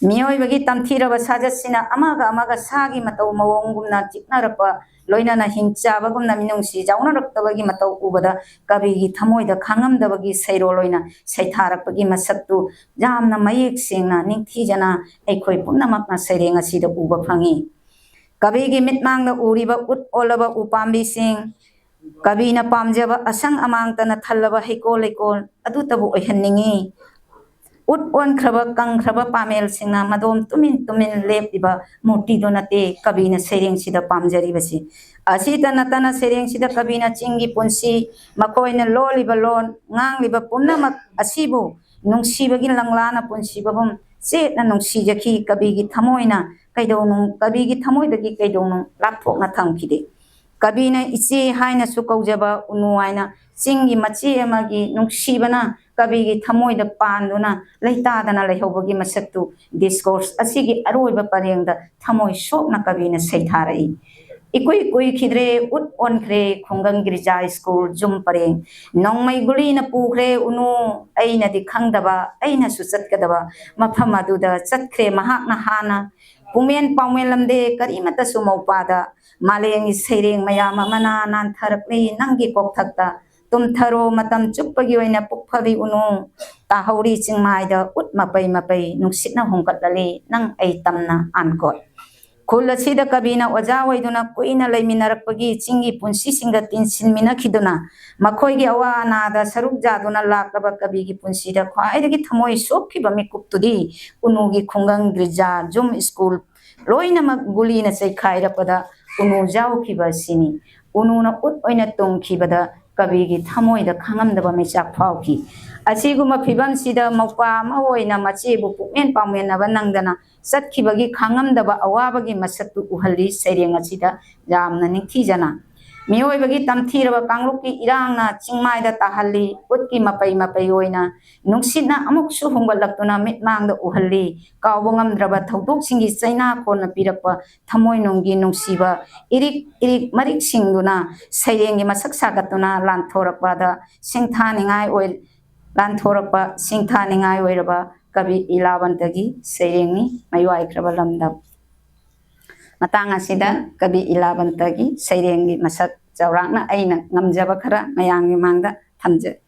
ꯃꯤꯑꯣꯏꯕꯒꯤ ꯇꯝꯊꯤꯔꯕ ꯁꯥꯖꯠꯁꯤꯅ ꯑꯃꯒ ꯑꯃꯒ ꯁꯥꯒꯤ ꯃꯇꯧ ꯃꯑꯣꯡꯒꯨꯝꯅ ꯆꯤꯛꯅꯔꯛꯄ, ꯂꯣꯏꯅꯅ ꯍꯤꯡꯆꯥꯕꯒꯨꯝꯅ ꯃꯤꯅꯨꯡꯁꯤ ꯌꯥꯎꯅꯔꯛꯇꯕꯒꯤ ꯃꯇꯧ ꯎꯕꯗ ꯀꯕꯤꯒꯤ ꯊꯃꯣꯏꯗ ꯈꯥꯡꯉꯝꯗꯕꯒꯤ ꯁꯩꯔꯣꯜ ꯑꯣꯏꯅ ꯁꯩꯊꯥꯔꯛꯄꯒꯤ ꯃꯁꯛꯇꯨ ꯌꯥꯝꯅ ꯃꯌꯦꯛ ꯁꯦꯡꯅ, ꯅꯤꯡꯊꯤꯖꯅ ꯑꯩꯈꯣꯏ ꯄꯨꯝꯅꯃꯛꯅ ꯁꯩꯔꯦꯡ ꯑꯁꯤꯗ ꯎꯕ ꯐꯪꯏ꯫ ꯀꯕꯤꯒꯤ ꯃꯤꯠꯃꯥꯡꯗ ꯎꯔꯤꯕ ꯎꯠ ꯑꯣꯜꯂꯕ ꯎꯄꯥꯝꯕꯤꯁꯤꯡ, ꯀꯕꯤꯅ ꯄꯥꯝꯖꯕ ꯑꯁꯪ ꯑꯃꯥꯡꯇꯅ ꯊꯜꯂꯕ ꯍꯩꯀꯣꯜ ꯂꯩꯀꯣꯜ ꯑꯗꯨꯇꯕꯨ ꯑꯣꯏꯍꯟꯅꯤꯡꯏ꯫ ꯎꯠ ꯑꯣꯟꯈ꯭ꯔꯕ ꯀꯪꯈ꯭ꯔꯕ ꯄꯥꯃꯦꯜꯁꯤꯡꯅ ꯃꯗꯣꯝ ꯇꯨꯃꯤꯟ ꯇꯨꯃꯤꯟ ꯂꯦꯞꯂꯤꯕ ꯃꯨꯔꯇꯤꯗꯨ ꯅꯠꯇꯦ ꯀꯕꯤꯅ ꯁꯩꯔꯦꯡꯁꯤꯗ ꯄꯥꯝꯖꯔꯤꯕꯁꯤ꯫ ꯑꯁꯤꯇ ꯅꯠꯇꯅ ꯁꯩꯔꯦꯡꯁꯤꯗ ꯀꯕꯤꯅ ꯆꯤꯡꯒꯤ ꯄꯨꯟꯁꯤ, ꯃꯈꯣꯏꯅ ꯂꯣꯜꯂꯤꯕ ꯂꯣꯟ, ꯉꯥꯡꯂꯤꯕ ꯄꯨꯝꯅꯃꯛ ꯑꯁꯤꯕꯨ ꯅꯨꯡꯁꯤꯕꯒꯤ ꯂꯪꯂꯥꯅ ꯄꯨꯟꯁꯤꯕꯒꯨꯝ ꯆꯦꯠꯅ ꯅꯨꯡꯁꯤꯖꯈꯤ꯫ ꯀꯕꯤꯒꯤ ꯊꯃꯣꯏꯅ ꯀꯩꯗꯧꯅꯨꯡ, ꯀꯕꯤꯒꯤ ꯊꯃꯣꯏꯗꯒꯤ ꯀꯩꯗꯧꯅꯨꯡ ꯂꯥꯞꯊꯣꯛꯅ ꯊꯝꯈꯤꯗꯦ꯫ ꯀꯕꯤꯅ ꯏꯆꯦ ꯍꯥꯏꯅꯁꯨ ꯀꯧꯖꯕ ꯎꯅꯨ ꯍꯥꯏꯅ ꯆꯤꯡꯒꯤ ꯃꯆꯦ ꯑꯃꯒꯤ ꯅꯨꯡꯁꯤꯕꯅ ꯀꯕꯤꯒꯤ ꯊꯃꯣꯏꯗ ꯄꯥꯟꯗꯨꯅ ꯂꯩꯇꯥꯗꯅ ꯂꯩꯍꯧꯕꯒꯤ ꯃꯁꯛꯇꯨ ꯗꯤꯁꯀꯣꯔꯁ ꯑꯁꯤꯒꯤ ꯑꯔꯣꯏꯕ ꯄꯔꯦꯡꯗ ꯊꯃꯣꯏ ꯁꯣꯛꯅ ꯀꯕꯤꯅ ꯁꯩꯊꯥꯔꯛꯏ꯫ ꯏꯀꯨꯏ ꯀꯨꯏꯈꯤꯗ꯭ꯔꯦ, ꯎꯠ ꯑꯣꯟꯈ꯭ꯔꯦ ꯈꯨꯡꯒꯪ ꯒꯤꯔꯖꯥ ꯁ꯭ꯀꯨꯜ ꯌꯨꯝ ꯄꯔꯦꯡ꯫ ꯅꯣꯡꯃꯩ ꯒꯨꯂꯤꯅ ꯄꯨꯈ꯭ꯔꯦ ꯎꯅꯨ, ꯑꯩꯅꯗꯤ ꯈꯪꯗꯕ, ꯑꯩꯅꯁꯨ ꯆꯠꯀꯗꯕ ꯃꯐꯝ ꯑꯗꯨꯗ ꯆꯠꯈ꯭ꯔꯦ ꯃꯍꯥꯛꯅ ꯍꯥꯟꯅ꯫ ꯄꯨꯡꯃꯦꯟ ꯄꯥꯎꯃꯦꯜꯂꯝꯗꯦ ꯀꯔꯤꯃꯠꯇꯁꯨ ꯃꯧꯄꯥꯗ, ꯃꯥꯂꯦꯝꯒꯤ ꯁꯩꯔꯦꯡ ꯃꯌꯥꯝ ꯑꯃꯅ ꯅꯥꯟꯊꯔꯛꯂꯤ ꯅꯪꯒꯤ ꯀꯣꯛꯊꯛꯇ꯫ ꯇꯨꯝꯊꯔꯣ ꯃꯇꯝ ꯆꯨꯞꯄꯒꯤ ꯑꯣꯏꯅ ꯄꯨꯛ ꯐꯕꯤ ꯎꯅꯨ, ꯇꯥꯍꯧꯔꯤ ꯆꯤꯡꯃꯥꯏꯗ ꯎꯠ ꯃꯄꯩ ꯃꯄꯩ ꯅꯨꯡꯁꯤꯠꯅ ꯍꯨꯝꯒꯠꯂꯂꯤ ꯅꯪ ꯑꯩ ꯇꯝꯅ ꯑꯥꯟꯀꯣꯠ꯫ ꯈꯨꯜ ꯑꯁꯤꯗ ꯀꯕꯤꯅ ꯑꯣꯖꯥ ꯑꯣꯏꯗꯨꯅ ꯀꯨꯏꯅ ꯂꯩꯃꯤꯟꯅꯔꯛꯄꯒꯤ ꯆꯤꯡꯒꯤ ꯄꯨꯟꯁꯤꯁꯤꯡꯒ ꯇꯤꯟꯁꯤꯟꯃꯤꯟꯅꯈꯤꯗꯨꯅ ꯃꯈꯣꯏꯒꯤ ꯑꯋꯥ ꯑꯅꯥꯗ ꯁꯔꯨꯛ ꯌꯥꯗꯨꯅ ꯂꯥꯛꯂꯕ ꯀꯕꯤꯒꯤ ꯄꯨꯟꯁꯤꯗ ꯈ꯭ꯋꯥꯏꯗꯒꯤ ꯊꯃꯣꯏ ꯁꯣꯛꯈꯤꯕ ꯃꯤꯀꯨꯞꯇꯨꯗꯤ ꯎꯅꯨꯒꯤ ꯈꯨꯡꯒꯪ ꯒꯤꯔꯖꯥ ꯌꯨꯝ ꯁ꯭ꯀꯨꯜ ꯂꯣꯏꯅꯃꯛ ꯒꯨꯂꯤꯅ ꯆꯩꯈꯥꯏꯔꯛꯄꯗ ꯎꯅꯨ ꯌꯥꯎꯈꯤꯕ ꯑꯁꯤꯅꯤ꯫ ꯎꯅꯨꯅ ꯎꯠ ꯑꯣꯏꯅ ꯇꯣꯡꯈꯤꯕꯗ ꯀꯕꯤꯒꯤ ꯊꯃꯣꯏꯗ ꯈꯪꯉꯝꯗꯕ ꯃꯩꯆꯥꯛ ꯐꯥꯎꯈꯤ꯫ ꯑꯁꯤꯒꯨꯝꯕ ꯐꯤꯕꯝꯁꯤꯗ ꯃꯧꯄꯥ ꯑꯃ ꯑꯣꯏꯅ ꯃꯆꯦꯕꯨ ꯄꯨꯛꯃꯦꯟ ꯄꯥꯎꯃꯦꯟꯅꯕ ꯅꯪꯗꯅ ꯆꯠꯈꯤꯕꯒꯤ ꯈꯥꯡꯉꯝꯗꯕ ꯑꯋꯥꯕꯒꯤ ꯃꯁꯛꯇꯨ ꯎꯍꯜꯂꯤ ꯁꯩꯔꯦꯡ ꯑꯁꯤꯗ ꯌꯥꯝꯅ ꯅꯤꯡꯊꯤꯖꯅ꯫ ꯃꯤꯑꯣꯏꯕꯒꯤ ꯇꯝꯊꯤꯔꯕ ꯀꯥꯡꯂꯨꯞꯀꯤ ꯏꯔꯥꯡꯅ ꯆꯤꯡꯃꯥꯏꯗ ꯇꯥꯍꯜꯂꯤ꯫ ꯎꯠꯀꯤ ꯃꯄꯩ ꯃꯄꯩ ꯑꯣꯏꯅ ꯅꯨꯡꯁꯤꯠꯅ ꯑꯃꯨꯛꯁꯨ ꯍꯨꯝꯒꯠꯂꯛꯇꯨꯅ ꯃꯤꯠꯃꯥꯡꯗ ꯎꯍꯜꯂꯤ꯫ ꯀꯥꯎꯕ ꯉꯝꯗ꯭ꯔꯕ ꯊꯧꯗꯣꯛꯁꯤꯡꯒꯤ ꯆꯩꯅꯥꯈꯣꯟꯅ ꯄꯤꯔꯛꯄ ꯊꯃꯣꯏꯅꯨꯡꯒꯤ ꯅꯨꯡꯁꯤꯕ ꯏꯔꯤꯛ ꯏꯔꯤꯛ ꯃꯔꯤꯛꯁꯤꯡꯗꯨꯅ ꯁꯩꯔꯦꯡꯒꯤ ꯃꯁꯛ ꯁꯥꯒꯠꯇꯨꯅ ꯂꯥꯟꯊꯣꯔꯛꯄꯗ ꯁꯤꯡꯊꯥꯅꯤꯡꯉꯥꯏ ꯑꯣꯏ, ꯂꯥꯟꯊꯣꯔꯛꯄ ꯁꯤꯡꯊꯥꯅꯤꯡꯉꯥꯏ ꯑꯣꯏꯔꯕ ꯀꯕꯤ ꯏꯂꯥꯕꯟꯇꯒꯤ ꯁꯩꯔꯦꯡꯅꯤ ꯃꯌꯨ ꯍꯥꯏꯈ꯭ꯔꯕ ꯂꯝꯗꯝ꯫ ꯃꯇꯥꯡ ꯑꯁꯤꯗ ꯀꯕꯤ ꯏꯂꯥꯕꯟꯇꯒꯤ ꯁꯩꯔꯦꯡꯒꯤ ꯃꯁꯛ ꯆꯥꯎꯔꯥꯛꯅ ꯑꯩꯅ ꯉꯝꯖꯕ ꯈꯔ ꯃꯌꯥꯝꯒꯤ ꯃꯥꯡꯗ ꯊꯝꯖ-,